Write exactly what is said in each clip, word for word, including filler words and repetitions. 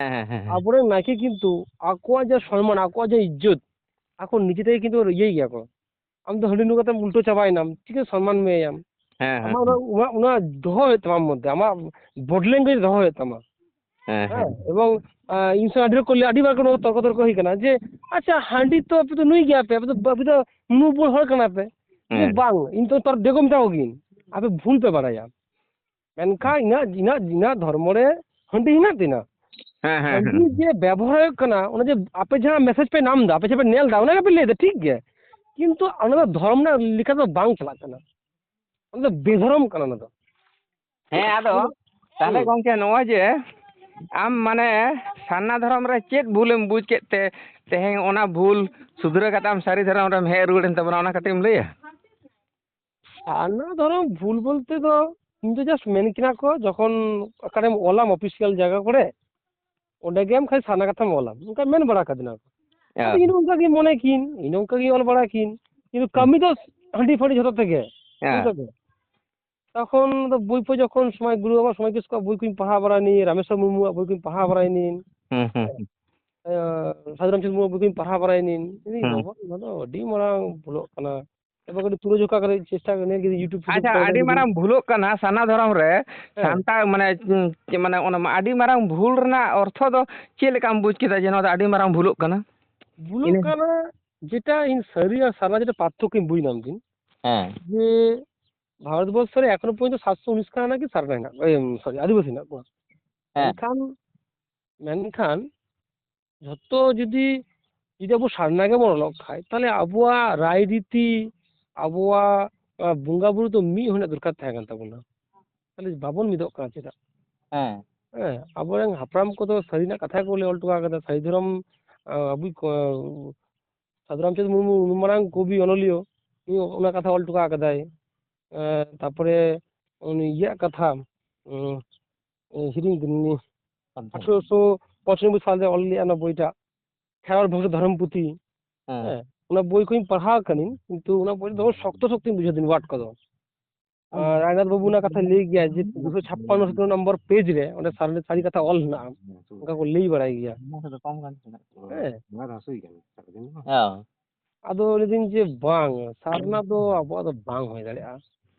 ᱦᱮᱸ, ᱦᱮᱸ, ᱦᱮᱸ᱾ ᱟᱵᱚᱨᱮᱱ ᱱᱟᱭᱠᱮ ᱠᱤᱱᱛᱩ ᱟᱠᱚᱣᱟᱜ ᱡᱮ ᱥᱚᱱᱢᱟᱱ, ᱟᱠᱚᱣᱟᱜ ᱡᱮ ᱤᱡᱽᱡᱚᱛ, ᱟᱠᱚ ᱱᱤᱡᱮ ᱛᱮᱜᱮ ᱠᱤᱱᱛᱩ ᱤᱭᱟᱹᱭ ᱜᱮᱭᱟ ᱠᱚ᱾ ᱟᱢ ᱫᱚ ᱦᱟᱺᱰᱤ ᱧᱩ ᱠᱟᱛᱮᱢ ᱩᱞᱴᱟᱹ ᱪᱟᱵᱟᱭᱮᱱᱟᱢ, ᱪᱤᱠᱟᱹ ᱥᱚᱱᱢᱟᱱ ᱢᱮᱭᱟᱢ? ᱦᱮᱸ, ᱦᱮᱸ, ᱟᱢᱟᱜ ᱚᱱᱟ, ᱦᱮᱸ᱾ ᱚᱱᱟ, ᱚᱱᱟ ᱫᱚᱦᱚ ᱦᱩᱭᱩᱜ ᱛᱟᱢᱟ ᱟᱢ ᱢᱚᱫᱽᱫᱷᱮ, ᱟᱢᱟᱜ body language ᱫᱚᱦᱚ ᱦᱩᱭᱩᱜ ᱛᱟᱢᱟ᱾ ᱦᱮᱸ, ᱦᱮᱸ᱾ ᱦᱮᱸ, ᱮᱵᱚᱝ, ᱟ, ᱤᱧ ᱥᱟᱶ ᱟᱹᱰᱤ ᱦᱚᱲ ᱠᱚ ᱞᱟᱹᱭ, ᱟᱹᱰᱤ ᱵᱟᱨ ᱠᱚ ᱱᱚᱣᱟ ᱛᱚᱨᱠᱚ ᱛᱚᱨᱠᱚ ᱦᱩᱭ ᱠᱟᱱᱟ ᱡᱮ, "ᱟᱪᱪᱷᱟ, ᱦᱟᱺᱰᱤ ᱛᱚ ᱟᱯᱮ ᱫᱚ ᱧᱩᱭ ᱜᱮᱭᱟ ᱯᱮ, ᱟᱯᱮ ᱫᱚ, ᱟᱯᱮ ᱫᱚ ᱧᱩ ᱵᱩᱞ ᱦᱚᱲ ᱠᱟᱱᱟ ᱯᱮ?" ᱦᱮᱸ᱾ ᱵᱟᱝ, ᱤᱧ ᱛᱚ ᱛᱟᱨ ᱫᱮᱜᱚ ᱢᱮᱛᱟ ᱠᱚ ᱜᱤᱭᱟᱹᱧ, "ᱟᱯᱮ ᱵᱷᱩᱞ ᱯᱮ ᱵᱟᱲᱟᱭᱟ, ᱢᱮᱱᱠᱷᱟᱱ ᱤᱧᱟᱹᱜ, ᱤᱧᱟᱹᱜ, ᱤᱧᱟᱹᱜ ᱫᱷᱚᱨᱢᱚ ᱨᱮ ᱦᱟᱺᱰᱤ ᱦᱮᱱᱟᱜ ᱛᱤᱧᱟ, ᱦᱮᱸ, ᱦᱮᱸ, ᱦᱟᱺᱰᱤ ᱦᱮᱸ᱾ ᱡᱮ ᱵᱮᱵᱚᱦᱟᱨ ᱦᱩᱭᱩᱜ ᱠᱟᱱᱟ, ᱚᱱᱟ ᱡᱮ ᱟᱯᱮ ᱡᱟᱦᱟᱸ message ᱯᱮ ᱧᱟᱢ ᱮᱫᱟ, ᱟᱯᱮ ᱡᱟᱦᱟᱸ ᱯᱮ ᱧᱮᱞ ᱮᱫᱟ, ᱚᱱᱟ ᱜᱮᱯᱮ ᱞᱟᱹᱭ ᱮᱫᱟ, ᱴᱷᱤᱠ ᱜᱮᱭᱟ, ᱠᱤᱱᱛᱩ ᱚᱱᱟ ᱫᱚ ᱫᱷᱚᱨᱚᱢ ᱨᱮᱱᱟᱜ ᱞᱮᱠᱟ ᱫᱚ ᱵᱟᱝ ᱪᱟᱞᱟᱜ ᱠᱟᱱᱟ, ᱚᱱᱟ ᱫᱚ ᱵᱮᱫᱷᱚᱨᱚᱢ ᱠᱟᱱᱟ ᱚᱱᱟ ᱫᱚ᱾" ᱦᱮᱸ, ᱟᱫᱚ ᱛᱟᱦᱞᱮ ᱦᱩᱸ᱾ ᱜᱚᱝᱠᱮ, ᱱᱚᱜᱼᱚᱭ ᱡᱮ ᱟᱢ ᱢᱟᱱᱮ ᱥᱟᱨᱱᱟ ᱫᱷᱚᱨᱚᱢ ᱨᱮ ᱪᱮᱫ ᱵᱷᱩᱞᱮᱢ ᱵᱩᱡᱽ ᱠᱮᱫ ᱛᱮ ᱛᱮᱦᱮᱧ ᱚᱱᱟ ᱵᱷᱩᱞ ᱥᱩᱫᱷᱨᱟᱹ ᱠᱟᱛᱮ ᱟᱢ ᱥᱟᱹᱨᱤ ᱫᱷᱚᱨᱚᱢ ᱨᱮᱢ ᱦᱮᱡ ᱨᱩᱣᱟᱹᱲᱮᱱ ᱛᱟᱵᱚᱱᱟ, ᱚᱱᱟ ᱠᱟᱹᱴᱤᱡ ᱮᱢ ᱞᱟᱹᱭᱟ? ᱥᱟᱨᱱᱟ ᱫᱷᱚᱨᱚᱢ ᱵᱷᱩᱞ ᱵᱚᱞᱛᱮ ᱫᱚ ᱤᱧ ᱫᱚ just ᱢᱮᱱ ᱠᱤᱱᱟ ᱠᱚ, ᱡᱚᱠᱷᱚᱱ ᱚᱠᱟᱨᱮᱢ ᱚᱞᱟᱢ official ᱡᱟᱭᱜᱟ ᱠᱚᱨᱮ, ᱚᱸᱰᱮ ᱜᱮ ᱟᱢ ᱠᱷᱟᱹᱞᱤ ᱥᱟᱨᱱᱟ ᱠᱟᱛᱷᱟᱢ ᱚᱞᱟ, ᱚᱱᱠᱟ ᱢᱮᱱ ᱵᱟᱲᱟ ᱠᱟᱫᱤᱧᱟ ᱠᱚ᱾ ᱦᱮᱸ᱾ ᱟᱫᱚ ᱤᱧ ᱦᱚᱸ ᱚᱱᱠᱟ ᱜᱤᱧ ᱢᱚᱱᱮ ᱠᱤᱧ, ᱤᱧ ᱦᱚᱸ ᱚᱱᱠᱟ ᱜᱤᱧ ᱚᱞ ᱵᱟᱲᱟ ᱠᱤᱧ, ᱠᱤᱱᱛᱩ ᱦᱮᱸ᱾ ᱠᱟᱹᱢᱤ ᱫᱚ ᱦᱟᱺᱰᱤ ᱯᱷᱟᱺᱰᱤ ᱡᱷᱚᱛᱚ ᱛᱮᱜᱮ, ᱦᱮᱸ᱾ ᱚᱱᱠᱟ ᱜᱮ᱾ ᱛᱚᱠᱷᱚᱱ ᱫᱚ ᱵᱳᱭ ᱯᱷᱳᱭ ᱡᱚᱠᱷᱚᱱ ᱥᱚᱢᱟᱡᱽ ᱜᱩᱨᱩ ᱵᱟᱵᱟ ᱥᱚᱢᱟᱡᱽ ᱠᱤᱥᱠᱩᱣᱟᱜ ᱵᱳᱭ ᱠᱚᱧ ᱯᱟᱲᱦᱟᱣ ᱵᱟᱲᱟᱭᱱᱤ, ᱨᱟᱢᱮᱥᱣᱚᱨ ᱢᱩᱨᱢᱩᱣᱟᱜ ᱵᱳᱭ ᱠᱚᱧ ᱯᱟᱲᱦᱟᱣ ᱵᱟᱲᱟᱭᱱᱤ, ᱦᱩᱸ, ᱦᱩᱸ, ᱦᱩᱸ᱾ ᱮᱸ, ᱥᱟᱹᱫᱷᱩ ᱨᱟᱢᱪᱟᱸᱫᱽ ᱢᱩᱨᱢᱩᱣᱟᱜ ᱵᱳᱭ ᱠᱚᱧ ᱯᱟᱲᱦᱟᱣ ᱵᱟᱲᱟᱭᱱᱤ, ᱤᱧ ᱦᱩᱸ᱾ ᱵᱟᱵᱟ, ᱱᱚᱣᱟ ᱫᱚ ᱟᱹᱰᱤ ᱢᱟᱨᱟᱝ ᱵᱷᱩᱞᱚᱜ ᱠᱟᱱᱟ᱾ ᱮᱵᱟᱨ ᱠᱟᱹᱴᱤᱡ ᱛᱩᱞᱟᱹᱡᱚᱠᱷᱟ ᱠᱟᱛᱮ ᱪᱮᱥᱴᱟ, ᱧᱮᱞ ᱠᱤᱫᱟᱹᱧ YouTube, YouTube ᱟᱪᱪᱷᱟ, ᱠᱚᱨᱮ ᱟᱹᱰᱤ ᱠᱟᱹᱴᱤᱡ᱾ ᱢᱟᱨᱟᱝ ᱵᱷᱩᱞᱚᱜ ᱠᱟᱱᱟ ᱥᱟᱨᱱᱟ ᱫᱷᱚᱨᱚᱢ ᱨᱮ᱾ ᱦᱮᱸ᱾ ᱥᱟᱱᱛᱟᱲ, ᱢᱟᱱᱮ, ᱩᱸ, ᱢᱟᱱᱮ, ᱚᱱᱟ ᱢᱟ ᱟᱹᱰᱤ ᱢᱟᱨᱟᱝ ᱵᱷᱩᱞ ᱨᱮᱱᱟᱜ ᱚᱨᱛᱷᱚ ᱫᱚ ᱪᱮᱫ ᱞᱮᱠᱟᱢ ᱵᱩᱡᱽ ᱠᱮᱫᱟ ᱡᱮ ᱱᱚᱣᱟ ᱫᱚ ᱟᱹᱰᱤ ᱢᱟᱨᱟᱝ ᱵᱷᱩᱞᱚᱜ ᱠᱟᱱᱟ? ᱵᱷᱩᱞᱚᱜ ᱤᱱᱟᱹ ᱠᱟᱱᱟ, ᱡᱮᱴᱟ ᱤᱧ ᱥᱟᱹᱨᱤ ᱟᱨ ᱥᱟᱨᱱᱟ ᱡᱮᱴᱟ ᱯᱟᱨᱛᱷᱚᱠᱠᱚᱧ ᱵᱩᱡᱽ ᱧᱟᱢ ᱠᱤᱧ, ᱦᱮᱸ᱾ ᱡᱮ ᱵᱷᱟᱨᱚᱛ ᱵᱚᱨᱥᱚ ᱨᱮ ᱮᱠᱷᱚᱱᱚ ᱯᱚᱨᱡᱚᱱᱛᱚ ᱥᱟᱛᱥᱚ ᱩᱱᱤᱥ ᱠᱷᱟᱱ ᱱᱟᱠᱤ ᱥᱟᱨᱱᱟ ᱦᱮᱱᱟᱜ ᱠᱚᱣᱟ, ᱮᱢ, sorry, ᱟᱹᱫᱤᱵᱟᱹᱥᱤ ᱦᱮᱱᱟᱜ ᱠᱚᱣᱟ᱾ ᱦᱮᱸ᱾ ᱢᱮᱱᱠᱷᱟᱱ, ᱢᱮᱱᱠᱷᱟᱱ ᱡᱷᱚᱛᱚ ᱡᱩᱫᱤ, ᱡᱩᱫᱤ ᱟᱵᱚ ᱥᱟᱨᱱᱟ ᱜᱮᱵᱚᱱ ᱚᱞᱚᱜ ᱠᱷᱟᱡ, ᱛᱟᱦᱞᱮ ᱟᱵᱚᱣᱟᱜ ᱨᱟᱭᱨᱤᱛᱤ, ᱟᱵᱚᱣᱟᱜ, ᱟᱸ, ᱵᱚᱸᱜᱟ ᱵᱩᱨᱩ ᱫᱚ ᱢᱤᱫ ᱦᱚᱲ ᱨᱮᱱᱟᱜ ᱫᱚᱨᱠᱟᱨ ᱛᱟᱦᱮᱸ ᱠᱟᱱ ᱛᱟᱵᱚᱱᱟ᱾ ᱛᱟᱦᱞᱮ ᱵᱟᱵᱚᱱ ᱢᱤᱫᱚᱜ ᱠᱟᱱᱟ ᱪᱮᱫᱟᱜ? ᱦᱮᱸ᱾ ᱦᱮᱸ, ᱟᱵᱚᱨᱮᱱ ᱦᱟᱯᱲᱟᱢ ᱠᱚᱫᱚ ᱥᱟᱹᱨᱤᱱᱟᱜ ᱠᱟᱛᱷᱟ ᱜᱮᱠᱚ ᱞᱟᱹᱭ ᱚᱞ ᱦᱚᱴᱚ ᱟᱠᱟᱫᱟ, ᱥᱟᱹᱨᱤ ᱫᱷᱚᱨᱚᱢ, ᱟᱸ, ᱟᱵᱚᱭᱤᱡ ᱠᱚ-, ᱥᱟᱹᱫᱷᱩ ᱨᱟᱢᱪᱟᱸᱫᱽ ᱢᱩᱨᱢᱩ, ᱩᱱᱤ ᱢᱟᱨᱟᱝ ᱠᱚᱵᱤ, ᱚᱱᱚᱞᱤᱭᱟᱹ, ᱩᱱᱤ ᱚᱱᱟ ᱠᱟᱛᱷᱟ ᱚᱞ ᱦᱚᱴᱚ ᱟᱠᱟᱫᱟᱭ᱾ ᱮᱸ, ᱛᱟᱯᱚᱨᱮ ᱩᱱᱤ ᱤᱭᱟᱹᱣᱟᱜ ᱠᱟᱛᱷᱟ, ᱩᱸ, ᱦᱤᱲᱤᱧ ᱠᱤᱫᱟᱹᱧ, ᱩᱱᱤ ᱟᱪᱪᱷᱟ᱾ ᱟᱴᱷᱨᱚᱥᱚ ᱯᱚᱸᱪᱟᱱᱚᱵᱵᱳᱭ ᱥᱟᱞ ᱨᱮ ᱚᱞ ᱞᱮᱫᱼᱟ ᱚᱱᱟ ᱵᱳᱭᱴᱟᱜ, ᱠᱷᱮᱨᱣᱟᱲ ᱵᱚᱝᱥᱚ ᱫᱷᱚᱨᱚᱢ ᱯᱩᱛᱷᱤ᱾ ᱦᱮᱸ᱾ ᱦᱮᱸ, ᱚᱱᱟ ᱵᱳᱭ ᱠᱚᱧ ᱯᱟᱲᱦᱟᱣ ᱠᱟᱹᱱᱟᱹᱧ, ᱠᱤᱱᱛᱩ ᱚᱱᱟ ᱵᱳᱭ ᱫᱚ ᱥᱚᱠᱛᱚ ᱥᱚᱠᱛᱚᱧ ᱵᱩᱡᱷᱟᱹᱣ ᱫᱟᱹᱧ, word ᱠᱚᱫᱚ᱾ ᱟᱨ ᱨᱟᱭᱱᱟᱛᱷ ᱵᱟᱹᱵᱩ ᱚᱱᱟ ᱠᱟᱛᱷᱟᱭ ᱞᱟᱹᱭ ᱜᱮᱭᱟ ᱡᱮ ᱫᱩᱥᱚ ᱪᱷᱟᱯᱯᱟᱱᱱᱚ ᱥᱚᱛᱨᱚ ᱱᱚᱢᱵᱚᱨ ᱯᱮᱡᱽ ᱨᱮ ᱚᱸᱰᱮ ᱥᱟᱹᱨᱤ, ᱥᱟᱹᱨᱤ ᱠᱟᱛᱷᱟ ᱚᱞ ᱦᱮᱱᱟᱜᱼᱟ, ᱚᱱᱠᱟ ᱠᱚ ᱞᱟᱹᱭ ᱵᱟᱲᱟᱭ ᱜᱮᱭᱟ᱾ ᱦᱮᱸ᱾ ᱦᱮᱸ᱾ ᱟᱫᱚ ᱞᱟᱹᱭᱫᱟᱹᱧ ᱡᱮ ᱵᱟᱝ, ᱥᱟᱨᱱᱟ ᱫᱚ ᱟᱵᱚᱣᱟᱜ ᱫᱚ ᱵᱟᱝ ᱦᱩᱭ ᱫᱟᱲᱮᱭᱟᱜᱼᱟ᱾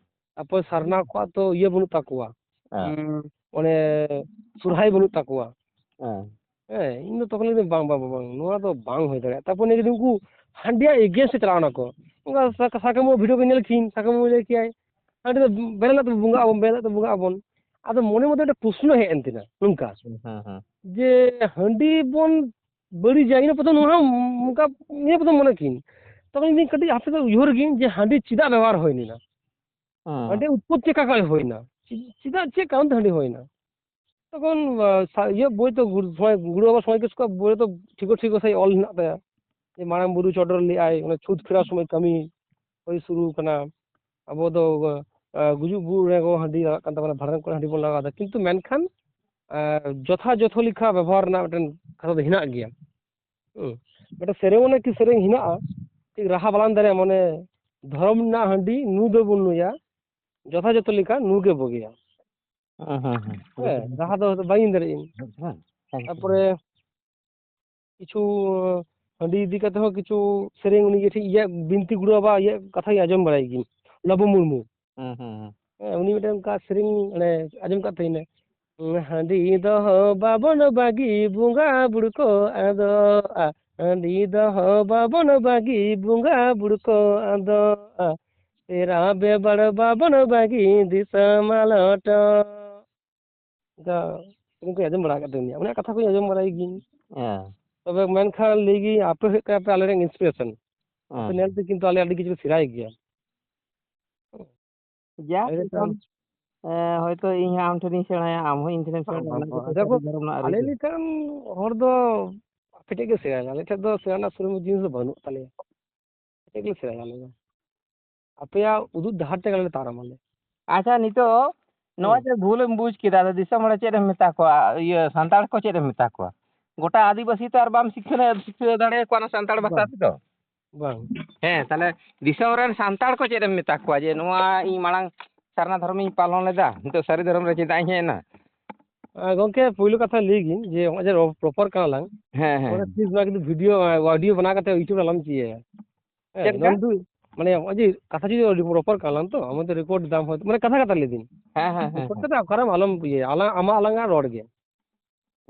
ᱛᱟᱨᱯᱚᱨ ᱥᱟᱨᱱᱟ ᱠᱚᱣᱟᱜ ᱫᱚ ᱤᱭᱟᱹ ᱵᱟᱹᱱᱩᱜ ᱛᱟᱠᱚᱣᱟ, ᱦᱮᱸ᱾ ᱩᱸ, ᱚᱱᱮ ᱥᱚᱨᱦᱟᱭ ᱵᱟᱹᱱᱩᱜ ᱛᱟᱠᱚᱣᱟ᱾ ᱦᱮᱸ᱾ ᱦᱮᱸ, ᱤᱧ ᱫᱚ ᱛᱚᱠᱷᱚᱱ ᱞᱟᱹᱭ ᱫᱟᱹᱧ, "ᱵᱟᱝ, ᱵᱟᱝ, ᱵᱟᱝ, ᱵᱟᱝ, ᱱᱚᱣᱟ ᱫᱚ ᱵᱟᱝ ᱦᱩᱭ ᱫᱟᱲᱮᱭᱟᱜᱼᱟ᱾" ᱛᱟᱨᱯᱚᱨ ᱱᱤᱭᱟᱹ ᱩᱱᱠᱩ ᱦᱟᱸᱰᱤᱭᱟ against ᱮ ᱪᱟᱞᱟᱣ ᱱᱟᱠᱚ᱾ ᱚᱱᱠᱟ ᱥᱟ-, ᱥᱟᱠᱮ ᱵᱟᱹᱵᱩ ᱵᱷᱤᱰᱤᱭᱳ ᱠᱚ ᱧᱮᱞ ᱠᱤᱧ, ᱥᱟᱠᱮ ᱵᱟᱹᱵᱩ ᱞᱟᱹᱭ ᱠᱮᱭᱟᱭ, "ᱦᱟᱸᱰᱤ ᱫᱚ ᱵᱮᱨᱮᱞ ᱫᱟᱜ ᱛᱮ ᱵᱚᱸᱜᱟᱜ ᱟᱵᱚᱱ, ᱵᱮᱨᱮᱞ ᱫᱟᱜ ᱛᱮ ᱵᱚᱸᱜᱟᱜ ᱟᱵᱚᱱ᱾" ᱟᱫᱚ ᱢᱚᱱᱮ ᱢᱚᱫᱽᱫᱷᱮ ᱢᱤᱫᱴᱮᱱ ᱯᱨᱚᱥᱱᱚ ᱦᱮᱡ ᱮᱱ ᱛᱤᱧᱟ ᱱᱚᱝᱠᱟ, ᱦᱮᱸ, ᱦᱮᱸ, ᱦᱮᱸ᱾ ᱡᱮ ᱦᱟᱸᱰᱤ ᱵᱚᱱ ᱵᱟᱹᱲᱤᱡᱟ, ᱤᱱᱟᱹ ᱯᱨᱚᱛᱷᱚᱢ ᱱᱚᱣᱟ ᱦᱚᱸ ᱱᱚᱝᱠᱟ, ᱱᱤᱭᱟᱹ ᱯᱨᱚᱛᱷᱚᱢ ᱢᱚᱱᱮ ᱠᱤᱧ᱾ ᱛᱚᱠᱷᱚᱱ ᱤᱧ ᱠᱟᱹᱴᱤᱡ ᱦᱟᱯᱮ ᱫᱚ ᱩᱭᱦᱟᱹᱨ ᱜᱤᱧ ᱡᱮ ᱦᱟᱸᱰᱤ ᱪᱮᱫᱟᱜ ᱵᱮᱵᱚᱦᱟᱨ ᱦᱩᱭ ᱞᱮᱱᱟ? ᱦᱮᱸ᱾ ᱦᱟᱸᱰᱤ ᱩᱛᱯᱚᱛᱛᱤ ᱚᱠᱟ ᱠᱷᱚᱱ ᱦᱩᱭᱱᱟ? ᱪᱮ-, ᱪᱮᱫᱟᱜ, ᱪᱮᱫ ᱠᱟᱨᱚᱱ ᱛᱮ ᱦᱟᱸᱰᱤ ᱦᱩᱭᱱᱟ? ᱛᱚᱠᱷᱚᱱ, ᱟ, ᱥᱟ-, ᱤᱭᱟᱹ ᱵᱳᱭ ᱛᱚ ᱜᱩᱨ-, ᱥᱚᱢᱟᱡᱽ, ᱜᱩᱨᱩ ᱵᱟᱵᱟ ᱥᱚᱢᱟᱡᱽ ᱠᱤᱥᱠᱩᱣᱟᱜ ᱵᱳᱭ ᱨᱮᱫᱚ ᱴᱷᱤᱠᱟᱹ ᱴᱷᱤᱠᱟᱹ ᱥᱟᱺᱦᱤᱡ ᱚᱞ ᱦᱮᱱᱟᱜ ᱛᱟᱭᱟ᱾ ᱡᱮ ᱢᱟᱨᱟᱝ ᱵᱩᱨᱩ ᱪᱚᱰᱚᱨ ᱞᱮᱫᱼᱟᱭ, ᱚᱱᱟ ᱪᱷᱩᱛ ᱯᱷᱮᱨᱟᱣ ᱥᱚᱢᱚᱭ ᱠᱟᱹᱢᱤ ᱦᱩᱭ ᱥᱩᱨᱩ ᱠᱟᱱᱟ᱾ ᱟᱵᱚ ᱫᱚ, ᱟ, ᱜᱩᱡᱩᱜ ᱵᱩᱨᱩ ᱨᱮ ᱦᱟᱺᱰᱤ ᱞᱟᱜᱟᱜ ᱠᱟᱱ ᱛᱟᱵᱚᱱᱟ, ᱵᱷᱟᱸᱰᱟᱱ ᱠᱚᱨᱮ ᱦᱟᱺᱰᱤ ᱵᱚᱱ ᱞᱟᱜᱟᱣ ᱮᱫᱟ, ᱠᱤᱱᱛᱩ ᱢᱮᱱᱠᱷᱟᱱ, ᱟ, ᱡᱚᱛᱷᱟ ᱡᱚᱛᱷᱚ ᱞᱮᱠᱟ ᱵᱮᱵᱚᱦᱟᱨ ᱨᱮᱱᱟᱜ ᱢᱤᱫᱴᱮᱱ ᱠᱟᱛᱷᱟ ᱫᱚ ᱦᱮᱱᱟᱜ ᱜᱮᱭᱟ᱾ ᱦᱩᱸ᱾ ᱢᱤᱫᱴᱮᱱ ᱥᱮᱨᱮᱧ, ᱚᱱᱮ ᱠᱤ ᱥᱮᱨᱮᱧ ᱦᱮᱱᱟᱜᱼᱟ, ᱴᱷᱤᱠ ᱨᱟᱦᱟ ᱵᱟᱞᱟᱝ ᱫᱟᱲᱮᱭᱟᱜᱼᱟ, ᱢᱟᱱᱮ, "ᱫᱷᱚᱨᱚᱢ ᱨᱮᱱᱟᱜ ᱦᱟᱺᱰᱤ ᱧᱩ ᱫᱚᱵᱚᱱ ᱧᱩᱭᱟ, ᱡᱚᱛᱷᱟ ᱡᱚᱛᱷᱚ ᱞᱮᱠᱟ ᱧᱩ ᱜᱮ ᱵᱩᱜᱤᱭᱟ᱾" ᱦᱩᱸ, ᱦᱩᱸ, ᱦᱩᱸ᱾ ᱦᱮᱸ, ᱨᱟᱦᱟ ᱫᱚ ᱦᱚᱭᱛᱳ ᱵᱟᱹᱧ ᱫᱟᱲᱮᱭᱟᱜ ᱤᱧ᱾ ᱦᱮᱸ, ᱦᱮᱸ᱾ ᱛᱟᱨᱯᱚᱨᱮ ᱠᱤᱪᱷᱩ ᱦᱟᱺᱰᱤ ᱤᱫᱤ ᱠᱟᱛᱮ ᱦᱚᱸ ᱠᱤᱪᱷᱩ ᱥᱮᱨᱮᱧ ᱩᱱᱤ ᱡᱮ ᱴᱷᱤᱠ ᱤᱭᱟᱹ ᱵᱤᱱᱛᱤ ᱜᱩᱨᱩ ᱵᱟᱵᱟ ᱤᱭᱟᱹ ᱠᱟᱛᱷᱟᱧ ᱟᱸᱡᱚᱢ ᱵᱟᱲᱟᱭ ᱜᱮ, ᱞᱟᱵᱩ ᱢᱩᱨᱢᱩ᱾ ᱦᱩᱸ, ᱦᱩᱸ, ᱦᱩᱸ᱾ ᱦᱮᱸ, ᱩᱱᱤ ᱢᱤᱫᱴᱮᱱ ᱚᱱᱠᱟ ᱥᱮᱨᱮᱧ ᱚᱱᱮ ᱟᱸᱡᱚᱢ ᱠᱟᱫ ᱛᱟᱹᱭᱤᱧ, "ᱦᱟᱺᱰᱤ ᱫᱚᱦᱚ ᱵᱟᱵᱚᱱ ᱵᱟᱹᱜᱤ ᱵᱚᱸᱜᱟ ᱵᱩᱨᱩ ᱠᱚ ᱟᱫᱚᱜᱼᱟ, ᱦᱟᱺᱰᱤ ᱫᱚᱦᱚ ᱵᱟᱵᱚᱱ ᱵᱟᱹᱜᱤ ᱵᱚᱸᱜᱟ ᱵᱩᱨᱩ ᱠᱚ ᱟᱫᱚᱜᱼᱟ, ᱯᱮᱲᱟ ᱵᱮᱵᱟᱲ ᱵᱟᱵᱚᱱ ᱵᱟᱹᱜᱤ ᱫᱤᱥᱚᱢ ᱢᱟᱞᱚᱴᱚᱜ᱾" ᱚᱱᱠᱟ ᱥᱮᱨᱮᱧ ᱠᱚ ᱟᱸᱡᱚᱢ ᱵᱟᱲᱟ ᱟᱠᱟᱫ ᱛᱟᱹᱧ ᱜᱮᱭᱟ, ᱩᱱᱤᱭᱟᱜ ᱠᱟᱛᱷᱟ ᱠᱚᱧ ᱟᱸᱡᱚᱢ ᱵᱟᱲᱟᱭ ᱜᱤᱭᱟᱹᱧ᱾ ᱦᱮᱸ᱾ ᱛᱚᱵᱮ ᱢᱮᱱᱠᱷᱟᱱ ᱞᱟᱹᱭ ᱜᱤᱭᱟᱹᱧ, ᱟᱯᱮ ᱦᱩᱭᱩᱜ ᱠᱟᱱᱟ ᱯᱮ ᱟᱞᱮ ᱨᱮᱱ inspiration᱾ ᱟᱯᱮ ᱦᱮᱸ᱾ ᱧᱮᱞ ᱛᱮ ᱠᱤᱱᱛᱩ ᱟᱞᱮ ᱟᱹᱰᱤ ᱠᱤᱪᱷᱩ ᱞᱮ ᱥᱮᱬᱟᱭ ᱜᱮᱭᱟ᱾ ᱡᱟᱠ, ᱟᱞᱮ ᱞᱮᱠᱟᱱ ᱮᱱᱠᱷᱟᱱ, ᱮᱸ, ᱦᱚᱭᱛᱳ ᱤᱧ ᱦᱚᱸ ᱟᱢ ᱴᱷᱮᱱᱤᱧ ᱥᱮᱬᱟᱭᱟ, ᱟᱢ ᱦᱚᱸ ᱤᱧ ᱴᱷᱮᱱᱮᱢ ᱥᱮᱬᱟᱭᱟ, ᱵᱟᱝ, ᱚᱱᱟ ᱜᱮᱛᱚ ᱵᱟᱝ᱾ ᱥᱟᱹᱨᱤ ᱫᱮᱠᱷᱚ, ᱫᱷᱚᱨᱚᱢ ᱨᱮᱱᱟᱜ ᱟᱞᱮ ᱟᱹᱨᱤᱪᱟᱹᱞᱤ᱾ ᱞᱮᱠᱟᱱ ᱦᱚᱲ ᱫᱚ ᱟᱯᱮ ᱴᱷᱮᱱ ᱜᱮ ᱥᱮᱬᱟᱭᱟ, ᱟᱞᱮ ᱴᱷᱮᱱ ᱫᱚ ᱥᱮᱬᱟ ᱨᱮᱱᱟᱜ ᱥᱮᱨᱚᱠᱚᱢ ᱡᱤᱱᱤᱥ ᱫᱚ ᱵᱟᱹᱱᱩᱜ ᱛᱟᱞᱮᱭᱟ᱾ ᱪᱮᱫ ᱞᱮ ᱥᱮᱬᱟᱭᱟ ᱟᱞᱮ ᱫᱚ? ᱟᱯᱮᱭᱟᱜ ᱩᱫᱩᱜ ᱰᱟᱦᱟᱨ ᱛᱮᱜᱮ ᱟᱞᱮ ᱞᱮ ᱛᱟᱲᱟᱢᱟᱞᱮ᱾ ᱟᱪᱪᱷᱟ, ᱱᱤᱛᱚᱜ ᱱᱚᱣᱟ ᱦᱩᱸ᱾ ᱡᱮ ᱵᱷᱩᱞᱮᱢ ᱵᱩᱡᱽ ᱠᱮᱫᱟ, ᱟᱫᱚ ᱫᱤᱥᱚᱢ ᱦᱚᱲ ᱪᱮᱫ ᱮᱢ ᱢᱮᱛᱟ ᱠᱚᱣᱟ? ᱤᱭᱟᱹ, ᱥᱟᱱᱛᱟᱲ ᱠᱚ ᱪᱮᱫ ᱮᱢ ᱢᱮᱛᱟ ᱠᱚᱣᱟ? ᱜᱚᱴᱟ ᱟᱹᱫᱤᱵᱟᱹᱥᱤ ᱛᱚ ᱟᱨ ᱵᱟᱢ ᱥᱤᱠᱷᱟᱹ, ᱥᱤᱠᱷᱟᱹ ᱫᱟᱲᱮᱭᱟᱠᱚᱣᱟ ᱚᱱᱟ ᱥᱟᱱᱛᱟᱲ ᱵᱷᱟᱥᱟ ᱵᱟᱝ᱾ ᱛᱮᱫᱚ᱾ ᱵᱟᱝ᱾ ᱦᱮᱸ, ᱛᱟᱦᱞᱮ ᱫᱤᱥᱚᱢ ᱨᱮᱱ ᱥᱟᱱᱛᱟᱲ ᱠᱚ ᱪᱮᱫ ᱮᱢ ᱢᱮᱛᱟ ᱠᱚᱣᱟ ᱡᱮ ᱱᱚᱣᱟ ᱤᱧ ᱢᱟᱲᱟᱝ ᱥᱟᱨᱱᱟ ᱫᱷᱚᱨᱚᱢᱤᱧ ᱯᱟᱞᱚᱱ ᱞᱮᱫᱟ, ᱱᱤᱛᱚᱜ ᱥᱟᱹᱨᱤ ᱫᱷᱚᱨᱚᱢ ᱨᱮ ᱪᱮᱫᱟᱜ ᱤᱧ ᱦᱮᱡ ᱮᱱᱟ? ᱟᱨ ᱜᱚᱝᱠᱮ, ᱯᱳᱭᱞᱳ ᱠᱟᱛᱷᱟ ᱞᱟᱹᱭ ᱜᱤᱧ ᱡᱮ ᱱᱚᱜᱼᱚᱭ ᱡᱮ ᱨᱚ-, ᱨᱚᱯᱚᱲ ᱠᱟᱱᱟ ᱞᱟᱝ, ᱦᱮᱸ, ᱦᱮᱸ᱾ ᱚᱱᱟ ᱯᱞᱤᱡ ᱱᱚᱣᱟ ᱠᱤᱱᱛᱩ ᱵᱷᱤᱰᱤᱭᱳ, ᱟ, ᱚᱰᱤᱭᱳ ᱵᱮᱱᱟᱣ ᱠᱟᱛᱮ ᱭᱩᱴᱩᱵᱽ ᱨᱮ ᱟᱞᱚᱢ ᱤᱭᱟᱹᱭᱟ᱾ ᱦᱮᱸ, ᱪᱮᱫ ᱞᱮᱠᱟ? ᱱᱚᱣᱟ ᱫᱚ, ᱢᱟᱱᱮ, ᱱᱚᱜᱼᱚᱭ ᱡᱮ ᱠᱟᱛᱷᱟ ᱡᱩᱫᱤ ᱟᱹᱰᱤ ᱨᱚᱯᱚᱲ ᱠᱟᱱᱟ ᱞᱟᱝ ᱛᱚ, ᱟᱢ ᱫᱚ ᱨᱮᱠᱚᱨᱰ ᱫᱟᱢ ᱦᱚᱭᱛᱳ, ᱢᱟᱱᱮ, ᱠᱟᱛᱷᱟ ᱠᱟᱛᱷᱟ ᱞᱟᱹᱭ ᱫᱤᱧ᱾ ᱦᱮᱸ, ᱦᱮᱸ, ᱦᱮᱸ, ᱨᱮᱠᱚᱨᱰ ᱦᱮᱸ᱾ ᱠᱟᱛᱮ ᱚᱠᱟᱨᱮᱢ ᱟᱞᱚᱢ ᱤᱭᱟᱹᱭᱟ, ᱟᱞᱟᱝ, ᱟᱢᱟᱜ ᱟᱞᱟᱝᱟᱜ ᱨᱚᱲ ᱜᱮ᱾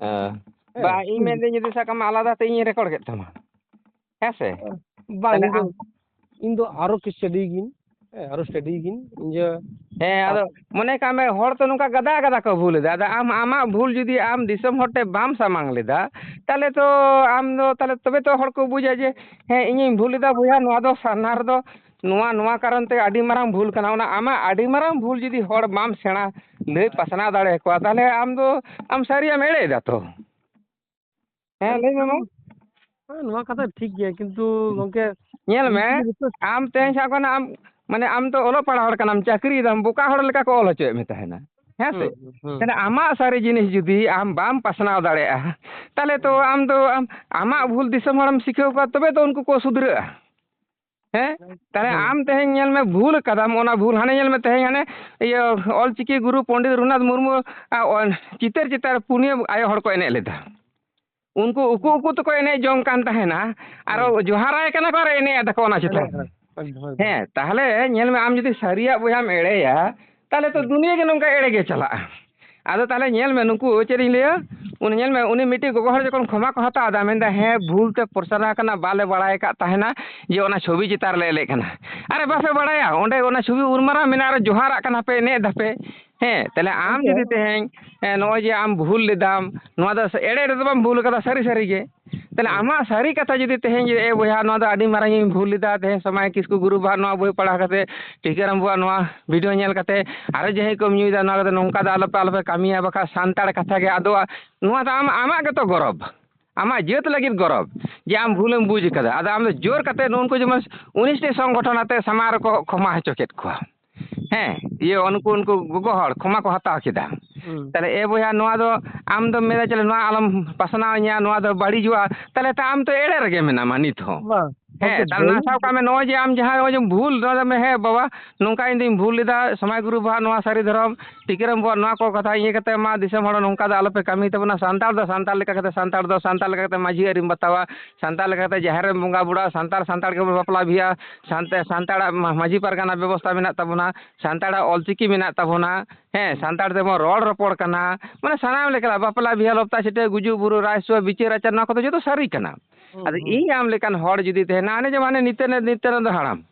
ᱦᱮᱸ᱾ ᱦᱮᱸ, ᱵᱟ, ᱤᱧ ᱴᱷᱤᱠ ᱜᱮᱭᱟ᱾ ᱢᱮᱱᱫᱟᱹᱧ ᱡᱩᱫᱤ ᱥᱟᱵ ᱠᱟᱜ ᱢᱮ ᱟᱞᱟᱫᱟ ᱛᱮ ᱤᱧᱤᱧ ᱨᱮᱠᱚᱨᱰ ᱠᱮᱫ ᱛᱟᱢᱟ, ᱦᱮᱸ ᱥᱮ? ᱵᱟᱝ, ᱛᱟᱦᱞᱮ ᱤᱧ ᱫᱚ, ᱟᱢ ᱤᱧ ᱫᱚ ᱟᱨᱚ ᱠᱤ ᱥᱴᱟᱰᱤ ᱜᱤᱧ, ᱦᱮᱸ, ᱟᱨᱚ ᱥᱴᱟᱰᱤ ᱜᱤᱧ, ᱤᱧ ᱡᱮ ᱦᱮᱸ, ᱟᱫᱚ ᱢᱚᱱᱮ ᱠᱟᱜ ᱢᱮ, ᱦᱚᱲ ᱛᱚ ᱱᱚᱝᱠᱟ ᱜᱟᱫᱟ ᱜᱟᱫᱟ ᱠᱚ ᱵᱷᱩᱞ ᱮᱫᱟ᱾ ᱟᱫᱚ ᱟᱢ ᱟᱢᱟᱜ ᱵᱷᱩᱞ ᱡᱩᱫᱤ ᱟᱢ ᱫᱤᱥᱚᱢ ᱦᱚᱲ ᱴᱷᱮᱱ ᱵᱟᱢ ᱥᱟᱢᱟᱝ ᱞᱮᱫᱟ, ᱛᱟᱦᱞᱮ ᱛᱚ ᱟᱢ ᱫᱚ, ᱛᱟᱦᱞᱮ ᱛᱚᱵᱮ ᱛᱚ ᱦᱚᱲ ᱠᱚ ᱵᱩᱡᱟ ᱡᱮ, ᱦᱮᱸ, ᱤᱧᱤᱧ ᱵᱷᱩᱞ ᱮᱫᱟ ᱵᱚᱭᱦᱟ, ᱱᱚᱣᱟ ᱫᱚ ᱥᱟᱨᱱᱟ ᱨᱮᱫᱚ ᱱᱚᱣᱟ, ᱱᱚᱣᱟ ᱠᱟᱨᱚᱱ ᱛᱮ ᱟᱹᱰᱤ ᱢᱟᱨᱟᱝ ᱵᱷᱩᱞ ᱠᱟᱱᱟ᱾ ᱚᱱᱟ ᱟᱢᱟᱜ ᱟᱹᱰᱤ ᱢᱟᱨᱟᱝ ᱵᱷᱩᱞ ᱡᱩᱫᱤ ᱦᱚᱲ ᱵᱟᱢ ᱥᱮᱬᱟ ᱞᱟᱹᱭ ᱯᱟᱥᱱᱟᱣ ᱫᱟᱲᱮᱭᱟᱠᱚᱣᱟ, ᱛᱟᱦᱞᱮ ᱟᱢ ᱫᱚ, ᱟᱢ ᱥᱟᱹᱨᱤᱭᱟᱢ ᱮᱲᱮᱭᱮᱫᱟ ᱛᱚ᱾ ᱦᱮᱸ, ᱞᱟᱹᱭ ᱢᱮ ᱢᱟ᱾ ᱦᱮᱸ, ᱱᱚᱣᱟ ᱠᱟᱛᱷᱟ ᱴᱷᱤᱠ ᱜᱮᱭᱟ, ᱠᱤᱱᱛᱩ ᱜᱚᱝᱠᱮ, ᱧᱮᱞ ᱢᱮ, ᱡᱚᱛᱚ ᱟᱢ ᱛᱮᱦᱮᱧ ᱥᱟᱵ ᱠᱟᱜ ᱢᱮ, ᱟᱢ, ᱢᱟᱱᱮ, ᱟᱢ ᱫᱚ ᱚᱞᱚᱜ ᱯᱟᱲᱦᱟᱣ ᱦᱚᱲ ᱠᱟᱱᱟᱢ, ᱪᱟᱹᱠᱨᱤᱭᱮᱫᱟᱢ, ᱵᱚᱠᱟ ᱦᱚᱲ ᱞᱮᱠᱟ ᱠᱚ ᱚᱞ ᱦᱚᱪᱚᱭᱮᱫ ᱢᱮ ᱛᱟᱦᱮᱱᱟ, ᱦᱮᱸ ᱥᱮ? ᱦᱩᱸ, ᱦᱩᱸ᱾ ᱛᱟᱦᱞᱮ ᱟᱢᱟᱜ ᱥᱟᱹᱨᱤ ᱡᱤᱱᱤᱥ ᱡᱩᱫᱤ ᱟᱢ ᱵᱟᱢ ᱯᱟᱥᱱᱟᱣ ᱫᱟᱲᱮᱭᱟᱜᱼᱟ, ᱛᱟᱦᱞᱮ ᱛᱚ ᱦᱩᱸ᱾ ᱟᱢ ᱫᱚ ᱟᱢ, ᱟᱢᱟᱜ ᱵᱷᱩᱞ ᱫᱤᱥᱚᱢ ᱦᱚᱲᱮᱢ ᱥᱤᱠᱷᱟᱹᱣ ᱠᱚᱣᱟ, ᱛᱚᱵᱮ ᱛᱚ ᱩᱱᱠᱩ ᱠᱚ ᱥᱩᱫᱷᱨᱟᱹᱜᱼᱟ᱾ ᱦᱮᱸ? ᱛᱟᱦᱞᱮ ᱦᱩᱸ᱾ ᱟᱢ ᱛᱮᱦᱮᱧ ᱧᱮᱞ ᱢᱮ, ᱵᱷᱩᱞ ᱟᱠᱟᱫᱟᱢ, ᱚᱱᱟ ᱵᱷᱩᱞ, ᱦᱟᱱᱮ ᱧᱮᱞ ᱢᱮ, ᱛᱮᱦᱮᱧ ᱦᱟᱱᱮ ᱤᱭᱟᱹ ᱚᱞᱪᱤᱠᱤ ᱜᱩᱨᱩ ᱯᱚᱱᱰᱤᱛ ᱨᱚᱜᱷᱩᱱᱟᱛᱷ ᱢᱩᱨᱢᱩ, ᱟ, ᱚ, ᱪᱤᱛᱟᱹᱨ ᱪᱮᱛᱟᱱ ᱨᱮ ᱯᱩᱱᱭᱟᱹ ᱟᱭᱳ ᱦᱚᱲ ᱠᱚ ᱮᱱᱮᱡ ᱞᱮᱫᱟ᱾ ᱩᱱᱠᱩ ᱩᱠᱩ ᱩᱠᱩ ᱛᱮᱠᱚ ᱮᱱᱮᱡ ᱡᱚᱝ ᱠᱟᱱ ᱛᱟᱦᱮᱱᱟ, ᱟᱨᱚ ᱦᱩᱸ᱾ ᱡᱚᱦᱟᱨᱟᱭ ᱠᱟᱱᱟ ᱠᱚ ᱟᱨ ᱮᱱᱮᱡ ᱮᱫᱟ ᱠᱚ ᱚᱱᱟ ᱪᱮᱛᱟᱱ ᱨᱮ᱾ ᱮᱠᱫᱚᱢ, ᱮᱠᱫᱚᱢ᱾ ᱦᱮᱸ, ᱛᱟᱦᱞᱮ ᱧᱮᱞ ᱢᱮ, ᱟᱢ ᱡᱩᱫᱤ ᱥᱟᱹᱨᱤᱭᱟᱜ ᱵᱚᱭᱦᱟᱢ ᱮᱲᱮᱭᱟ, ᱛᱟᱦᱞᱮ ᱛᱚ ᱦᱩᱸ᱾ ᱫᱩᱱᱤᱭᱟᱹ ᱜᱮ ᱱᱚᱝᱠᱟ ᱮᱲᱮ ᱜᱮ ᱪᱟᱞᱟᱜᱼᱟ᱾ ᱟᱫᱚ ᱛᱟᱦᱞᱮ ᱧᱮᱞ ᱢᱮ, ᱱᱩᱠᱩ ᱪᱮᱫ ᱤᱧ ᱞᱟᱹᱭᱟ, ᱩᱱᱤ ᱧᱮᱞ ᱢᱮ, ᱩᱱᱤ ᱢᱤᱫᱴᱤᱡ ᱜᱚᱜᱚ ᱦᱚᱲ ᱡᱚᱠᱷᱚᱱ ᱠᱷᱚᱢᱟ ᱠᱚ ᱦᱟᱛᱟᱣ ᱮᱫᱟ, ᱢᱮᱱᱫᱟ, "ᱦᱮᱸ, ᱵᱷᱩᱞ ᱛᱮ ᱯᱨᱚᱪᱟᱨ ᱟᱠᱟᱱᱟ, ᱵᱟᱞᱮ ᱵᱟᱲᱟᱭ ᱟᱠᱟᱫ ᱛᱟᱦᱮᱱᱟ ᱡᱮ ᱚᱱᱟ ᱪᱷᱚᱵᱤ ᱪᱮᱛᱟᱱ ᱨᱮᱞᱮ ᱮᱱᱮᱡ ᱠᱟᱱᱟ᱾" ᱟᱨᱮ, ᱵᱟᱯᱮ ᱵᱟᱲᱟᱭᱟ, ᱚᱸᱰᱮ ᱚᱱᱟ ᱪᱷᱚᱵᱤ ᱩᱨᱢᱟᱨᱟᱣ ᱢᱮᱱᱟᱜᱼᱟ, ᱟᱨ ᱡᱚᱦᱟᱨᱟᱜ ᱠᱟᱱᱟ ᱯᱮ, ᱮᱱᱮᱡ ᱮᱫᱟ ᱯᱮ᱾ ᱦᱮᱸ, ᱛᱟᱦᱞᱮ ᱟᱢ ᱜᱚᱝᱠᱮ᱾ ᱡᱩᱫᱤ ᱛᱮᱦᱮᱧ, ᱮ, ᱱᱚᱜᱼᱚᱭ ᱡᱮ ᱟᱢ ᱵᱷᱩᱞ ᱞᱮᱫᱟᱢ, ᱱᱚᱣᱟ ᱫᱚ ᱮᱲᱮ ᱨᱮᱫᱚ ᱵᱟᱢ ᱵᱷᱩᱞ ᱟᱠᱟᱫᱟ, ᱥᱟᱹᱨᱤ ᱥᱟᱹᱨᱤ ᱜᱮ᱾ ᱛᱟᱦᱞᱮ ᱦᱩᱸ᱾ ᱟᱢᱟᱜ ᱥᱟᱹᱨᱤ ᱠᱟᱛᱷᱟ ᱡᱩᱫᱤ ᱛᱮᱦᱮᱧ, "ᱮ ᱵᱚᱭᱦᱟ, ᱱᱚᱣᱟ ᱫᱚ ᱟᱹᱰᱤ ᱢᱟᱨᱟᱝ ᱤᱧ ᱵᱷᱩᱞ ᱞᱮᱫᱟ, ᱛᱮᱦᱮᱧ ᱥᱚᱢᱟᱭ ᱠᱤᱥᱠᱩ ᱜᱩᱨᱩ ᱵᱟᱵᱟᱣᱟᱜ ᱱᱚᱣᱟ ᱵᱳᱭ ᱯᱟᱲᱦᱟᱣ ᱠᱟᱛᱮ, ᱴᱤᱠᱟᱹᱨᱟᱢ ᱵᱟᱵᱩᱣᱟᱜ ᱱᱚᱣᱟ ᱵᱷᱤᱰᱤᱭᱳ ᱧᱮᱞ ᱠᱟᱛᱮ ᱟᱨᱚ ᱡᱟᱦᱟᱸᱭ ᱠᱚᱢ ᱧᱩᱭᱮᱫᱟ, ᱱᱚᱣᱟ ᱠᱟᱛᱮ ᱱᱚᱝᱠᱟ ᱫᱚ ᱟᱞᱚᱯᱮ, ᱟᱞᱚᱯᱮ ᱠᱟᱹᱢᱤᱭᱟ, ᱵᱟᱠᱷᱟᱱ ᱥᱟᱱᱛᱟᱲ ᱠᱟᱛᱷᱟ ᱜᱮ ᱟᱫᱚᱜᱼᱟ", ᱱᱚᱣᱟ ᱫᱚ ᱟᱢ, ᱟᱢᱟᱜ ᱜᱮᱛᱚ ᱜᱚᱨᱚᱵᱽ, ᱟᱢᱟᱜ ᱡᱟᱹᱛ ᱞᱟᱹᱜᱤᱫ ᱜᱚᱨᱚᱵᱽ ᱡᱮ ᱟᱢ ᱵᱷᱩᱞᱮᱢ ᱵᱩᱡᱽ ᱠᱟᱫᱟ᱾ ᱟᱫᱚ ᱟᱢ ᱫᱚ ᱡᱳᱨ ᱠᱟᱛᱮ ᱱᱩᱜᱼᱩ ᱱᱩᱠᱩ ᱡᱮᱢᱚᱱ ᱩᱱᱤᱥ ᱴᱤ ᱥᱚᱝᱜᱚᱴᱷᱚᱱ ᱟᱛᱮ ᱥᱟᱢᱟᱝ ᱨᱮᱠᱚ ᱠᱷᱚᱢᱟ ᱦᱚᱪᱚ ᱠᱮᱫ ᱠᱚᱣᱟ᱾ ᱦᱮᱸ, ᱤᱭᱟᱹ, ᱩᱱᱠᱩ, ᱩᱱᱠᱩ ᱜᱚᱜᱚ ᱦᱚᱲ ᱠᱷᱚᱢᱟ ᱠᱚ ᱦᱟᱛᱟᱣ ᱠᱮᱫᱟ᱾ ᱦᱩᱸ᱾ ᱛᱟᱦᱞᱮ ᱮ ᱵᱚᱭᱦᱟ, ᱱᱚᱣᱟ ᱫᱚ ᱟᱢ ᱫᱚᱢ ᱢᱮᱱᱟ ᱪᱮᱞᱮ, ᱱᱚᱣᱟ ᱟᱞᱚᱢ ᱯᱟᱥᱱᱟᱣ ᱤᱧᱟ, ᱱᱚᱣᱟ ᱫᱚ ᱵᱟᱹᱲᱤᱡᱚᱜᱼᱟ, ᱛᱟᱦᱞᱮ ᱛᱚ ᱟᱢ ᱛᱚ ᱮᱲᱮ ᱨᱮᱜᱮ ᱢᱮᱱᱟᱢᱟ ᱱᱤᱛ ᱦᱚᱸ᱾ ᱵᱟᱝ, ᱦᱮᱸ, ᱛᱟᱦᱞᱮ ᱱᱟ ᱥᱟᱵ ᱠᱟᱜ ᱢᱮ, ᱱᱚᱜᱼᱚᱭ ᱡᱮ ᱟᱢ ᱡᱟᱦᱟᱸ ᱱᱚᱜᱼᱚᱭ ᱡᱮᱢ ᱵᱷᱩᱞ, ᱱᱚᱣᱟ ᱫᱚ ᱢᱮ, ᱦᱮᱸ ᱵᱟᱵᱟ, ᱱᱚᱝᱠᱟ ᱤᱧ ᱫᱩᱧ ᱵᱷᱩᱞ ᱞᱮᱫᱟ, ᱥᱚᱢᱟᱭ ᱜᱩᱨᱩ ᱵᱟᱵᱟᱣᱟᱜ ᱱᱚᱣᱟ ᱥᱟᱹᱨᱤ ᱫᱷᱚᱨᱚᱢ, ᱴᱤᱠᱟᱹᱨᱟᱢ ᱵᱟᱵᱟᱣᱟᱜ ᱱᱚᱣᱟ ᱠᱚ ᱠᱟᱛᱷᱟ ᱤᱭᱟᱹ ᱠᱟᱛᱮ ᱢᱟ ᱫᱤᱥᱚᱢ ᱦᱚᱲ ᱱᱚᱝᱠᱟ ᱫᱚ ᱟᱞᱚᱯᱮ ᱠᱟᱹᱢᱤ ᱛᱟᱵᱚᱱᱟ, ᱥᱟᱱᱛᱟᱲ ᱫᱚ ᱥᱟᱱᱛᱟᱲ ᱞᱮᱠᱟ ᱠᱟᱛᱮ, ᱥᱟᱱᱛᱟᱲ ᱫᱚ ᱥᱟᱱᱛᱟᱲ ᱞᱮᱠᱟ ᱠᱟᱛᱮ ᱢᱟᱹᱡᱷᱤ ᱟᱹᱨᱤᱢ ᱵᱟᱛᱟᱣᱟ, ᱥᱟᱱᱛᱟᱲ ᱞᱮᱠᱟ ᱠᱟᱛᱮ ᱡᱟᱦᱮᱨ ᱨᱮᱢ ᱵᱚᱸᱜᱟ ᱵᱩᱨᱩᱜᱼᱟ, ᱥᱟᱱᱛᱟᱲ ᱥᱟᱱᱛᱟᱲ ᱜᱮᱵᱚᱱ ᱵᱟᱯᱞᱟ ᱵᱤᱦᱟᱹᱜᱼᱟ, ᱥᱟᱱᱛᱮ-, ᱥᱟᱱᱛᱟᱲᱟᱜ ᱢᱟ-, ᱢᱟᱹᱡᱷᱤ ᱯᱟᱨᱜᱟᱱᱟ ᱵᱮᱵᱚᱥᱛᱷᱟ ᱢᱮᱱᱟᱜ ᱛᱟᱵᱚᱱᱟ, ᱥᱟᱱᱛᱟᱲᱟᱜ ᱚᱞᱪᱤᱠᱤ ᱢᱮᱱᱟᱜ ᱛᱟᱵᱚᱱᱟ, ᱦᱮᱸ, ᱥᱟᱱᱛᱟᱲ ᱛᱮᱵᱚᱱ ᱨᱚᱲ ᱨᱚᱯᱚᱲ ᱠᱟᱱᱟ, ᱢᱟᱱᱮ ᱥᱟᱱᱟᱢ ᱞᱮᱠᱟᱱᱟᱜ ᱵᱟᱯᱞᱟ ᱵᱤᱦᱟᱹ ᱞᱚᱯᱛᱟ ᱪᱷᱤᱴᱟᱹ ᱜᱩᱡᱩᱜ ᱵᱩᱨᱩ ᱨᱟᱭ ᱥᱩᱭ ᱵᱤᱪᱟᱹᱨ ᱟᱪᱟᱨ ᱱᱚᱣᱟ ᱠᱚᱫᱚ ᱡᱚᱛᱚ ᱥᱟᱹᱨᱤ ᱠᱟᱱᱟ᱾ ᱟᱫᱚ ᱤᱧ ᱟᱢ ᱞᱮᱠᱟᱱ ᱦᱚᱲ ᱡᱩᱫᱤ ᱛᱟᱦᱮᱱᱟ, ᱦᱟᱱᱮ ᱡᱮ ᱢᱟᱱᱮ ᱱᱤᱛᱟᱹ-, ᱱᱤᱛᱟᱹᱱᱟᱹ ᱫᱚ ᱦᱟᱲᱟᱢ,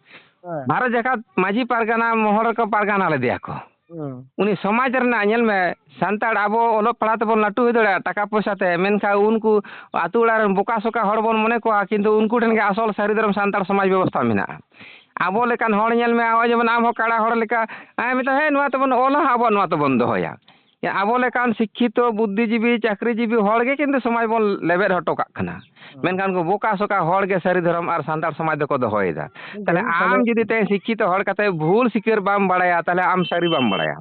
ᱦᱮᱸ᱾ ᱵᱷᱟᱨᱚᱛ ᱡᱟᱠᱟᱛ ᱢᱟᱹᱡᱷᱤ ᱯᱟᱨᱜᱟᱱᱟ ᱢᱚᱦᱚᱞ ᱨᱮᱠᱚ ᱯᱟᱨᱜᱟᱱᱟ ᱞᱮᱫᱮᱭᱟ ᱠᱚ᱾ ᱦᱩᱸ᱾ ᱩᱱᱤ ᱥᱚᱢᱟᱡᱽ ᱨᱮᱱᱟᱜ, ᱧᱮᱞ ᱢᱮ, ᱥᱟᱱᱛᱟᱲ ᱟᱵᱚ ᱚᱞᱚᱜ ᱯᱟᱲᱦᱟᱣ ᱛᱮᱵᱚᱱ ᱞᱟᱹᱴᱩ ᱦᱩᱭ ᱫᱟᱲᱮᱭᱟᱜᱼᱟ ᱴᱟᱠᱟ ᱯᱚᱭᱥᱟ ᱛᱮ, ᱢᱮᱱᱠᱷᱟᱱ ᱩᱱᱠᱩ ᱟᱹᱛᱩ ᱚᱲᱟᱜ ᱨᱮᱱ ᱵᱚᱠᱟ ᱥᱚᱠᱟ ᱦᱚᱲ ᱵᱚᱱ ᱢᱚᱱᱮ ᱠᱚᱣᱟ, ᱠᱤᱱᱛᱩ ᱩᱱᱠᱩ ᱴᱷᱮᱱ ᱜᱮ ᱟᱥᱚᱞ ᱥᱟᱹᱨᱤ ᱫᱷᱚᱨᱚᱢ ᱥᱟᱱᱛᱟᱲ ᱥᱚᱢᱟᱡᱽ ᱵᱮᱵᱚᱥᱛᱷᱟ ᱢᱮᱱᱟᱜᱼᱟ᱾ ᱟᱵᱚ ᱞᱮᱠᱟᱱ ᱦᱚᱲ, ᱧᱮᱞ ᱢᱮ, ᱱᱚᱜᱼᱚᱭ ᱡᱮᱢᱚᱱ ᱟᱢ ᱦᱚᱸ ᱠᱟᱲᱟ ᱦᱚᱲ ᱞᱮᱠᱟ, ᱮᱸ, ᱢᱮᱛᱟᱢ, "ᱦᱮᱸ, ᱱᱚᱣᱟ ᱛᱮᱵᱚᱱ ᱚᱞᱟ, ᱟᱵᱚᱣᱟᱜ ᱱᱚᱣᱟ ᱛᱮᱵᱚᱱ ᱫᱚᱦᱚᱭᱟ᱾" ᱟᱵᱚ ᱞᱮᱠᱟᱱ ᱥᱤᱠᱠᱷᱤᱛᱚ, ᱵᱩᱫᱽᱫᱷᱤᱡᱤᱵᱤ, ᱪᱟᱹᱠᱨᱤᱡᱤᱵᱤ ᱦᱚᱲ ᱜᱮ ᱠᱤᱱᱛᱩ ᱥᱚᱢᱟᱡᱽ ᱵᱚᱱ ᱞᱮᱵᱮᱫ ᱦᱚᱴᱚ ᱠᱟᱜ ᱠᱟᱱᱟ᱾ ᱦᱩᱸ᱾ ᱢᱮᱱᱠᱷᱟᱱ ᱩᱱᱠᱩ ᱵᱚᱠᱟ ᱥᱚᱠᱟ ᱦᱚᱲ ᱜᱮ ᱥᱟᱹᱨᱤ ᱫᱷᱚᱨᱚᱢ ᱟᱨ ᱥᱟᱱᱛᱟᱲ ᱥᱚᱢᱟᱡᱽ ᱫᱚᱠᱚ ᱫᱚᱦᱚᱭᱮᱫᱟ᱾ ᱦᱩᱸ, ᱛᱟᱦᱞᱮ ᱦᱩᱸ, ᱟᱢ ᱛᱟᱦᱞᱮ ᱡᱩᱫᱤ ᱛᱮᱦᱮᱧ ᱥᱤᱠᱠᱷᱤᱛᱚ ᱦᱚᱲ ᱠᱟᱛᱮ ᱵᱷᱩᱞ ᱥᱤᱠᱟᱹᱨ ᱵᱟᱢ ᱵᱟᱲᱟᱭᱟ, ᱛᱟᱦᱞᱮ ᱟᱢ ᱥᱟᱹᱨᱤ ᱵᱟᱢ ᱵᱟᱲᱟᱭᱟ᱾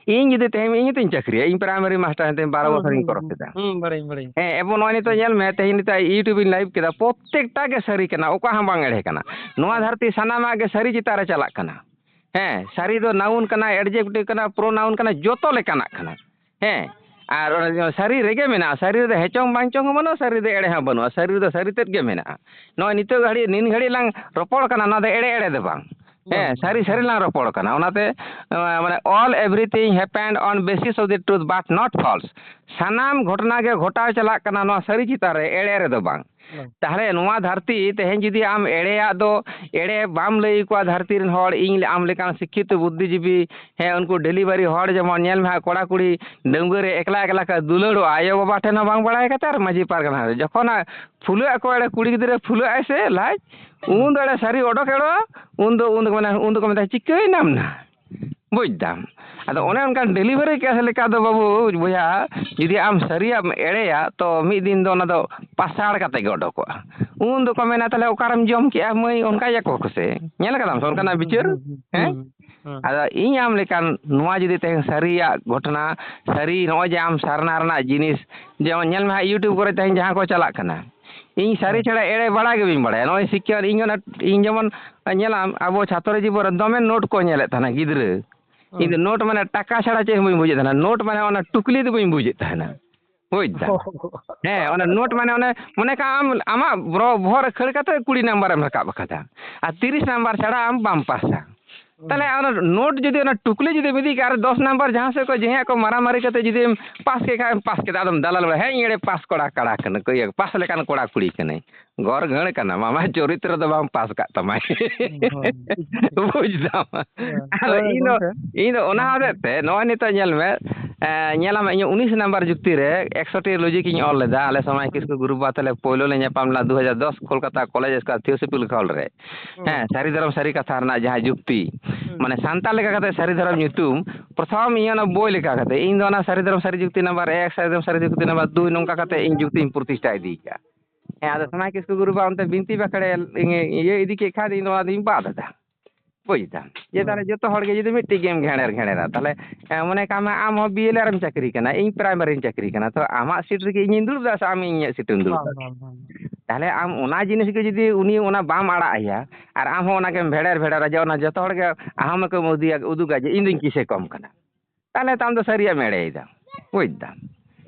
ᱤᱧ ᱡᱩᱫᱤ ᱛᱮᱦᱮᱧ, ᱤᱧ ᱦᱚᱸᱛᱚᱧ ᱪᱟᱹᱠᱨᱤᱭᱟ, ᱤᱧ ᱯᱨᱟᱭᱢᱟᱨᱤ ᱢᱟᱥᱴᱟᱨ ᱦᱮᱱᱟᱹᱧ, ᱵᱟᱨᱚ ᱦᱩᱸ, ᱵᱚᱪᱷᱚᱨᱤᱧ ᱦᱩᱸ, ᱠᱚᱨᱟᱣ ᱦᱩᱸ, ᱠᱮᱫᱟ᱾ ᱦᱩᱸ, ᱵᱟᱲᱟᱭᱟᱹᱧ, ᱵᱟᱲᱟᱭᱟᱹᱧ᱾ ᱦᱮᱸ, ᱮᱵᱚᱝ ᱱᱚᱜᱼᱚᱭ ᱱᱤᱛᱚᱜ ᱦᱩᱸ᱾ ᱧᱮᱞ ᱢᱮ, ᱛᱮᱦᱮᱧ ᱱᱤᱛᱚᱜ YouTube ᱤᱧ live ᱠᱮᱫᱟ, ᱯᱨᱚᱛᱛᱮᱠᱴᱟ ᱜᱮ ᱥᱟᱹᱨᱤ ᱠᱟᱱᱟ, ᱚᱠᱟ ᱦᱚᱸ ᱵᱟᱝ ᱮᱲᱮ ᱠᱟᱱᱟ᱾ ᱱᱚᱣᱟ ᱦᱩᱸ᱾ ᱫᱷᱟᱹᱨᱛᱤ ᱥᱟᱱᱟᱢᱟᱜ ᱜᱮ ᱥᱟᱹᱨᱤ ᱪᱮᱛᱟᱱ ᱨᱮ ᱪᱟᱞᱟᱜ ᱠᱟᱱᱟ᱾ ᱦᱮᱸ, ᱥᱟᱹᱨᱤ ᱫᱚ noun ᱠᱟᱱᱟ, adjective ᱠᱟᱱᱟ, pronoun ᱠᱟᱱᱟ, ᱡᱚᱛᱚ ᱞᱮᱠᱟᱱᱟᱜ ᱠᱟᱱᱟ᱾ ᱦᱮᱸ, ᱟᱨ ᱚᱱᱟ ᱥᱟᱹᱨᱤ ᱨᱮᱜᱮ ᱢᱮᱱᱟᱜᱼᱟ᱾ ᱥᱟᱹᱨᱤ ᱨᱮᱫᱚ ᱦᱮᱸ ᱪᱚᱝ ᱵᱟᱝ ᱪᱚᱝ ᱦᱚᱸ ᱵᱟᱹᱱᱩᱜᱼᱟ, ᱥᱟᱹᱨᱤ ᱨᱮᱫᱚ ᱮᱲᱮ ᱦᱚᱸ ᱵᱟᱹᱱᱩᱜᱼᱟ, ᱥᱟᱹᱨᱤ ᱨᱮᱫᱚ ᱥᱟᱹᱨᱤ ᱛᱮᱫ ᱜᱮ ᱢᱮᱱᱟᱜᱼᱟ᱾ ᱱᱚᱜᱼᱚᱭ ᱱᱤᱛᱚᱜ ᱜᱷᱟᱹᱲᱤᱡ, ᱱᱤᱱ ᱜᱷᱟᱹᱲᱤᱡ ᱞᱟᱝ ᱨᱚᱯᱚᱲ ᱠᱟᱱᱟ, ᱱᱚᱣᱟ ᱫᱚ ᱮᱲᱮ ᱮᱲᱮ ᱫᱚ ᱵᱟᱝ᱾ ᱦᱮᱸ, ᱵᱟᱝ, ᱥᱟᱹᱨᱤ ᱵᱟᱝ᱾ ᱥᱟᱹᱨᱤ ᱞᱟᱝ ᱨᱚᱯᱚᱲ ᱠᱟᱱᱟ᱾ ᱚᱱᱟᱛᱮ, ᱟᱸ, ᱢᱟᱱᱮ, all everything happened on basis of the truth but not false᱾ ᱥᱟᱱᱟᱢ ᱜᱷᱚᱴᱚᱱᱟ ᱜᱮ ᱜᱷᱚᱴᱟᱣ ᱪᱟᱞᱟᱜ ᱠᱟᱱᱟ ᱱᱚᱣᱟ ᱥᱟᱹᱨᱤ ᱪᱮᱛᱟᱱ ᱨᱮ, ᱮᱲᱮ ᱨᱮᱫᱚ ᱵᱟᱝ᱾ ᱵᱟᱝ᱾ ᱛᱟᱦᱞᱮ ᱱᱚᱣᱟ ᱫᱷᱟᱹᱨᱛᱤ ᱛᱮᱦᱮᱧ ᱡᱩᱫᱤ ᱟᱢ ᱮᱲᱮᱭᱟᱜ ᱫᱚ ᱮᱲᱮ ᱵᱟᱢ ᱞᱟᱹᱭ ᱟᱠᱚᱣᱟ ᱫᱷᱟᱹᱨᱛᱤ ᱨᱮᱱ ᱦᱚᱲ, ᱤᱧ ᱟᱢ ᱞᱮᱠᱟᱱ ᱥᱤᱠᱠᱷᱤᱛᱚ ᱵᱩᱫᱽᱫᱷᱤᱡᱤᱵᱤ, ᱦᱮᱸ, ᱩᱱᱠᱩ delivery ᱦᱚᱲ ᱡᱮᱢᱚᱱ ᱧᱮᱞ ᱢᱮ ᱦᱟᱸᱜ, ᱠᱚᱲᱟ ᱠᱩᱲᱤ ᱰᱟᱺᱜᱩᱣᱟᱹ ᱨᱮ ᱮᱠᱞᱟ ᱮᱠᱞᱟ ᱠᱚ ᱫᱩᱞᱟᱹᱲᱚᱜᱼᱟ, ᱟᱭᱳ ᱵᱟᱵᱟ ᱴᱷᱮᱱ ᱦᱚᱸ ᱵᱟᱝ ᱵᱟᱲᱟᱭ ᱠᱟᱛᱮ ᱟᱨ ᱢᱟᱹᱡᱷᱤ ᱯᱟᱨᱜᱟᱱᱟ ᱨᱮ᱾ ᱡᱚᱠᱷᱚᱱ ᱦᱟᱸᱜ ᱯᱷᱩᱞᱟᱹᱜ ᱟᱠᱚ, ᱮᱲᱮ ᱠᱩᱲᱤ ᱜᱤᱫᱽᱨᱟᱹ ᱯᱷᱩᱞᱟᱹᱜ ᱟᱭ ᱥᱮ ᱞᱟᱡ, ᱩᱱ ᱫᱚ ᱮᱲᱮ ᱥᱟᱹᱨᱤ ᱚᱰᱚᱠ ᱮᱲᱚᱜᱼᱟ, ᱩᱱ ᱫᱚ, ᱩᱱ ᱫᱚᱠᱚ ᱢᱮᱱᱟ, ᱩᱱ ᱫᱚᱠᱚ ᱢᱮᱛᱟᱜᱼᱟ, "ᱪᱤᱠᱟᱹᱭᱮᱱᱟᱢ ᱱᱟ?" ᱵᱩᱡᱽ ᱫᱟᱢ? ᱟᱫᱚ ᱚᱱᱮ ᱚᱱᱠᱟᱱ delivery case ᱞᱮᱠᱟ ᱫᱚ ᱵᱟᱹᱵᱩ ᱵᱚᱭᱦᱟ, ᱡᱩᱫᱤ ᱟᱢ ᱥᱟᱹᱨᱤᱭᱟᱜ ᱮᱢ ᱮᱲᱮᱭᱟ, ᱛᱚ ᱢᱤᱫ ᱫᱤᱱ ᱫᱚ ᱚᱱᱟ ᱫᱚ ᱯᱟᱥᱟᱲ ᱠᱟᱛᱮ ᱜᱮ ᱚᱰᱚᱠᱚᱜᱼᱟ᱾ ᱩᱱ ᱫᱚᱠᱚ ᱢᱮᱱᱟ, "ᱛᱟᱦᱞᱮ ᱚᱠᱟᱨᱮᱢ ᱡᱚᱢ ᱠᱮᱜᱼᱟ ᱢᱟᱹᱭ?" ᱚᱱᱠᱟᱭᱟᱠᱚ ᱠᱚ ᱥᱮ? ᱧᱮᱞ ᱠᱟᱫᱟᱢ ᱥᱮ ᱚᱱᱠᱟᱱᱟᱜ ᱵᱤᱪᱟᱹᱨ? ᱦᱩᱸ, ᱦᱩᱸ, ᱦᱩᱸ, ᱦᱮᱸ? ᱦᱩᱸ, ᱦᱩᱸ᱾ ᱟᱫᱚ ᱤᱧ ᱟᱢ ᱞᱮᱠᱟᱱ ᱱᱚᱣᱟ ᱡᱩᱫᱤ ᱛᱮᱦᱮᱧ ᱥᱟᱹᱨᱤᱭᱟᱜ ᱜᱷᱚᱴᱚᱱᱟ, ᱥᱟᱹᱨᱤ ᱱᱚᱜᱼᱚᱭ ᱡᱮ ᱟᱢ ᱥᱟᱨᱱᱟ ᱨᱮᱱᱟᱜ ᱡᱤᱱᱤᱥ, ᱡᱮᱢᱚᱱ ᱧᱮᱞ ᱢᱮ ᱦᱟᱸᱜ YouTube ᱠᱚᱨᱮ ᱛᱮᱦᱮᱧ ᱡᱟᱦᱟᱸ ᱠᱚ ᱪᱟᱞᱟᱜ ᱠᱟᱱᱟ, ᱤᱧ ᱥᱟᱹᱨᱤ ᱦᱮᱸ᱾ ᱪᱷᱟᱲᱟ ᱮᱲᱮ ᱵᱟᱲᱟ ᱜᱮ ᱵᱟᱹᱧ ᱵᱟᱲᱟᱭᱟ᱾ ᱱᱚᱜᱼᱚᱭ ᱥᱤᱠᱠᱷᱟ, ᱤᱧ ᱚᱱᱟ, ᱤᱧ ᱡᱮᱢᱚᱱ ᱧᱮᱞᱟᱢ, ᱟᱵᱚ ᱪᱷᱟᱛᱨᱚ ᱡᱤᱵᱚᱱ ᱨᱮ ᱫᱚᱢᱮ ᱱᱳᱴ ᱠᱚ ᱧᱮᱞᱮᱫ ᱛᱟᱦᱮᱱᱟ ᱜᱤᱫᱽᱨᱟᱹ᱾ ᱤᱧ ᱫᱚ ᱦᱩᱸ᱾ ᱱᱳᱴ ᱢᱟᱱᱮ ᱴᱟᱠᱟ ᱪᱷᱟᱲᱟ ᱪᱮᱫ ᱦᱚᱸ ᱵᱟᱹᱧ ᱵᱩᱡᱮᱫ ᱛᱟᱦᱮᱱᱟ᱾ ᱱᱳᱴ ᱢᱟᱱᱮ ᱚᱱᱟ ᱴᱩᱠᱞᱤ ᱫᱚ ᱵᱟᱹᱧ ᱵᱩᱡᱮᱫ ᱛᱟᱦᱮᱱᱟ᱾ ᱵᱩᱡᱽ ᱫᱟᱢ? ᱦᱮᱸ, ᱚᱱᱟ ᱱᱳᱴ ᱢᱟᱱᱮ ᱚᱱᱮ, ᱢᱚᱱᱮ ᱠᱟᱜ ᱟᱢ, ᱟᱢᱟᱜ ᱵᱚᱦᱚ-, ᱵᱚᱦᱚᱜ ᱨᱮ ᱠᱷᱟᱹᱲ ᱠᱟᱛᱮ ᱠᱩᱲᱤ ᱱᱟᱢᱵᱟᱨᱮᱢ ᱨᱟᱠᱟᱵ ᱟᱠᱟᱫᱟ᱾ ᱟᱨ ᱛᱤᱨᱤᱥ ᱱᱟᱢᱵᱟᱨ ᱪᱷᱟᱲᱟ ᱟᱢ ᱵᱟᱢ ᱯᱟᱥᱟ᱾ ᱦᱩᱸ᱾ ᱛᱟᱦᱞᱮ ᱚᱱᱟ ᱱᱳᱴ ᱡᱩᱫᱤ ᱚᱱᱟ ᱴᱩᱠᱞᱤ ᱡᱩᱫᱤᱢ ᱤᱫᱤ ᱠᱟᱜ ᱟᱨ ᱫᱚᱥ ᱱᱟᱢᱵᱟᱨ ᱡᱟᱦᱟᱸ ᱥᱮᱫ ᱠᱚ ᱡᱟᱦᱟᱸᱭᱟᱜ ᱠᱚ ᱢᱟᱨᱟᱢᱟᱨᱤ ᱠᱟᱛᱮ ᱡᱩᱫᱤᱢ ᱯᱟᱥ ᱠᱮᱫ ᱠᱷᱟᱱ ᱮᱢ ᱯᱟᱥ ᱠᱮᱫᱟ, ᱟᱫᱚᱢ ᱫᱟᱞᱟᱞ ᱵᱟᱲᱟᱭᱟ, "ᱦᱮᱸ, ᱤᱧ ᱮᱲᱮ ᱯᱟᱥ ᱠᱚᱲᱟ ᱠᱟᱲᱟ ᱠᱟᱱᱟ, ᱤᱭᱟᱹ, ᱯᱟᱥ ᱞᱮᱠᱟᱱ ᱠᱚᱲᱟ ᱠᱩᱲᱤ ᱠᱟᱹᱱᱟᱹᱧ᱾" ᱜᱚᱨ ᱜᱟᱹᱲ ᱠᱟᱱᱟ, ᱟᱢᱟᱜ ᱪᱚᱨᱤᱛᱨᱚ ᱫᱚ ᱵᱟᱢ ᱯᱟᱥ ᱠᱟᱜ ᱛᱟᱢᱟ᱾ ᱦᱳᱭ᱾ ᱵᱩᱡᱽ ᱫᱟᱢ? ᱦᱮᱸ᱾ ᱟᱫᱚ ᱦᱳᱭ, ᱤᱧ ᱫᱚ, ᱜᱚᱢᱠᱮ᱾ ᱤᱧ ᱫᱚ ᱚᱱᱟ ᱦᱮᱸ᱾ ᱦᱚᱛᱮᱡ ᱛᱮ ᱱᱚᱜᱼᱚᱭ ᱱᱤᱛᱚᱜ ᱧᱮᱞ ᱢᱮ, ᱮᱸ, ᱧᱮᱞᱟᱢ ᱤᱧᱟᱹᱜ ᱩᱱᱤᱥ ᱱᱟᱢᱵᱟᱨ ᱡᱩᱠᱛᱤ ᱨᱮ ᱮᱠᱥᱚ ᱴᱤ ᱞᱚᱡᱤᱠ ᱤᱧ ᱚᱞ ᱞᱮᱫᱟ᱾ ᱟᱞᱮ ᱥᱚᱢᱟᱡᱽ ᱦᱮᱸ᱾ ᱠᱤᱥᱠᱩ ᱜᱩᱨᱩ ᱵᱟᱵᱟ ᱛᱟᱞᱮ ᱯᱳᱭᱞᱳ ᱞᱮ ᱧᱟᱯᱟᱢ ᱞᱮᱱᱟ ᱫᱩ ᱦᱟᱡᱟᱨ ᱫᱚᱥ ᱠᱳᱞᱠᱟᱛᱟ ᱠᱚᱞᱮᱡᱽ ᱥᱠᱩᱞ ᱛᱷᱤᱭᱳᱥᱚᱯᱷᱤᱠᱮᱞ ᱦᱚᱞ ᱨᱮ᱾ ᱦᱮᱸ᱾ ᱦᱮᱸ, ᱥᱟᱹᱨᱤ ᱫᱷᱚᱨᱚᱢ ᱥᱟᱹᱨᱤ ᱠᱟᱛᱷᱟ ᱨᱮᱱᱟᱜ ᱡᱟᱦᱟᱸ ᱡᱩᱠᱛᱤ, ᱦᱮᱸ᱾ ᱢᱟᱱᱮ ᱥᱟᱱᱛᱟᱲ ᱞᱮᱠᱟ ᱠᱟᱛᱮ ᱥᱟᱹᱨᱤ ᱫᱷᱚᱨᱚᱢ ᱧᱩᱛᱩᱢ, ᱯᱨᱚᱛᱷᱚᱢ ᱤᱧ ᱚᱱᱟ ᱵᱳᱭ ᱞᱮᱠᱟ ᱠᱟᱛᱮ, ᱤᱧ ᱫᱚ ᱚᱱᱟ ᱥᱟᱹᱨᱤ ᱫᱷᱚᱨᱚᱢ ᱥᱟᱹᱨᱤ ᱡᱩᱠᱛᱤ ᱱᱟᱢᱵᱟᱨ ᱮᱠ, ᱥᱟᱹᱨᱤ ᱫᱷᱚᱨᱚᱢ ᱥᱟᱹᱨᱤ ᱡᱩᱠᱛᱤ ᱱᱟᱢᱵᱟᱨ ᱫᱩᱭ, ᱱᱚᱝᱠᱟ ᱠᱟᱛᱮ ᱤᱧ ᱡᱩᱠᱛᱤᱧ ᱯᱨᱚᱛᱤᱥᱴᱷᱟ ᱤᱫᱤ ᱠᱟᱜᱼᱟ᱾ ᱦᱮᱸ, ᱟᱫᱚ ᱦᱮᱸ᱾ ᱥᱚᱢᱟᱭ ᱠᱤᱥᱠᱩ ᱜᱩᱨᱩ ᱵᱟᱵᱟ ᱚᱱᱛᱮ ᱵᱤᱱᱛᱤ ᱵᱟᱠᱷᱮᱲ ᱤᱭᱟᱹ ᱤᱫᱤ ᱠᱮᱫ ᱠᱷᱟᱱ ᱤᱧ ᱫᱚ ᱚᱱᱟ ᱫᱚᱧ ᱵᱟᱫ ᱮᱫᱟ᱾ ᱵᱩᱡᱽ ᱫᱟᱢ? ᱡᱮ ᱦᱮᱸ᱾ ᱛᱟᱦᱞᱮ ᱡᱚᱛᱚ ᱦᱚᱲ ᱜᱮ ᱡᱩᱫᱤ ᱢᱤᱫᱴᱤᱡ ᱜᱮᱢ ᱜᱷᱮᱲᱮᱨ ᱜᱷᱮᱲᱮᱨᱟ, ᱛᱟᱦᱞᱮ, ᱮ, ᱢᱚᱱᱮ ᱠᱟᱜ ᱢᱮ ᱟᱢ ᱦᱚᱸ ᱵᱤ ᱮᱞ ᱟᱨ ᱮᱢ ᱪᱟᱹᱠᱨᱤ ᱠᱟᱱᱟ, ᱤᱧ ᱯᱨᱟᱭᱢᱟᱨᱤᱧ ᱪᱟᱹᱠᱨᱤ ᱠᱟᱱᱟ, ᱛᱚ ᱟᱢᱟᱜ ᱥᱤᱴ ᱨᱮᱜᱮ ᱤᱧᱤᱧ ᱫᱩᱲᱩᱵ ᱫᱟ ᱥᱮ ᱟᱢ ᱤᱧᱟᱹᱜ ᱥᱤᱴ ᱨᱮᱢ ᱫᱩᱲᱩᱵ ᱵᱟᱝ, ᱫᱟ? ᱵᱟᱝ, ᱵᱟᱝ᱾ ᱛᱟᱦᱞᱮ ᱟᱢ ᱚᱱᱟ ᱡᱤᱱᱤᱥ ᱜᱮ ᱡᱩᱫᱤ ᱩᱱᱤ ᱚᱱᱟ ᱵᱟᱢ ᱟᱲᱟᱜ ᱟᱭᱟ ᱟᱨ ᱟᱢ ᱦᱚᱸ ᱚᱱᱟ ᱜᱮᱢ ᱵᱷᱮᱲᱮᱨ ᱵᱷᱮᱲᱮᱨᱟ ᱡᱮ ᱚᱱᱟ ᱡᱚᱛᱚ ᱦᱚᱲ ᱜᱮ ᱟᱦᱟᱢ ᱮᱢ ᱩᱫᱩᱭᱟ, ᱩᱫᱩᱜᱟ ᱡᱮ ᱤᱧ ᱫᱚᱧ ᱠᱤᱥᱮ ᱠᱚᱢ ᱠᱟᱱᱟ᱾ ᱛᱟᱦᱞᱮ ᱛᱚ ᱟᱢ ᱫᱚ ᱥᱟᱹᱨᱤᱭᱟᱜ ᱮᱢ ᱮᱲᱮᱭᱮᱫᱟ, ᱵᱩᱡᱽ ᱫᱟᱢ?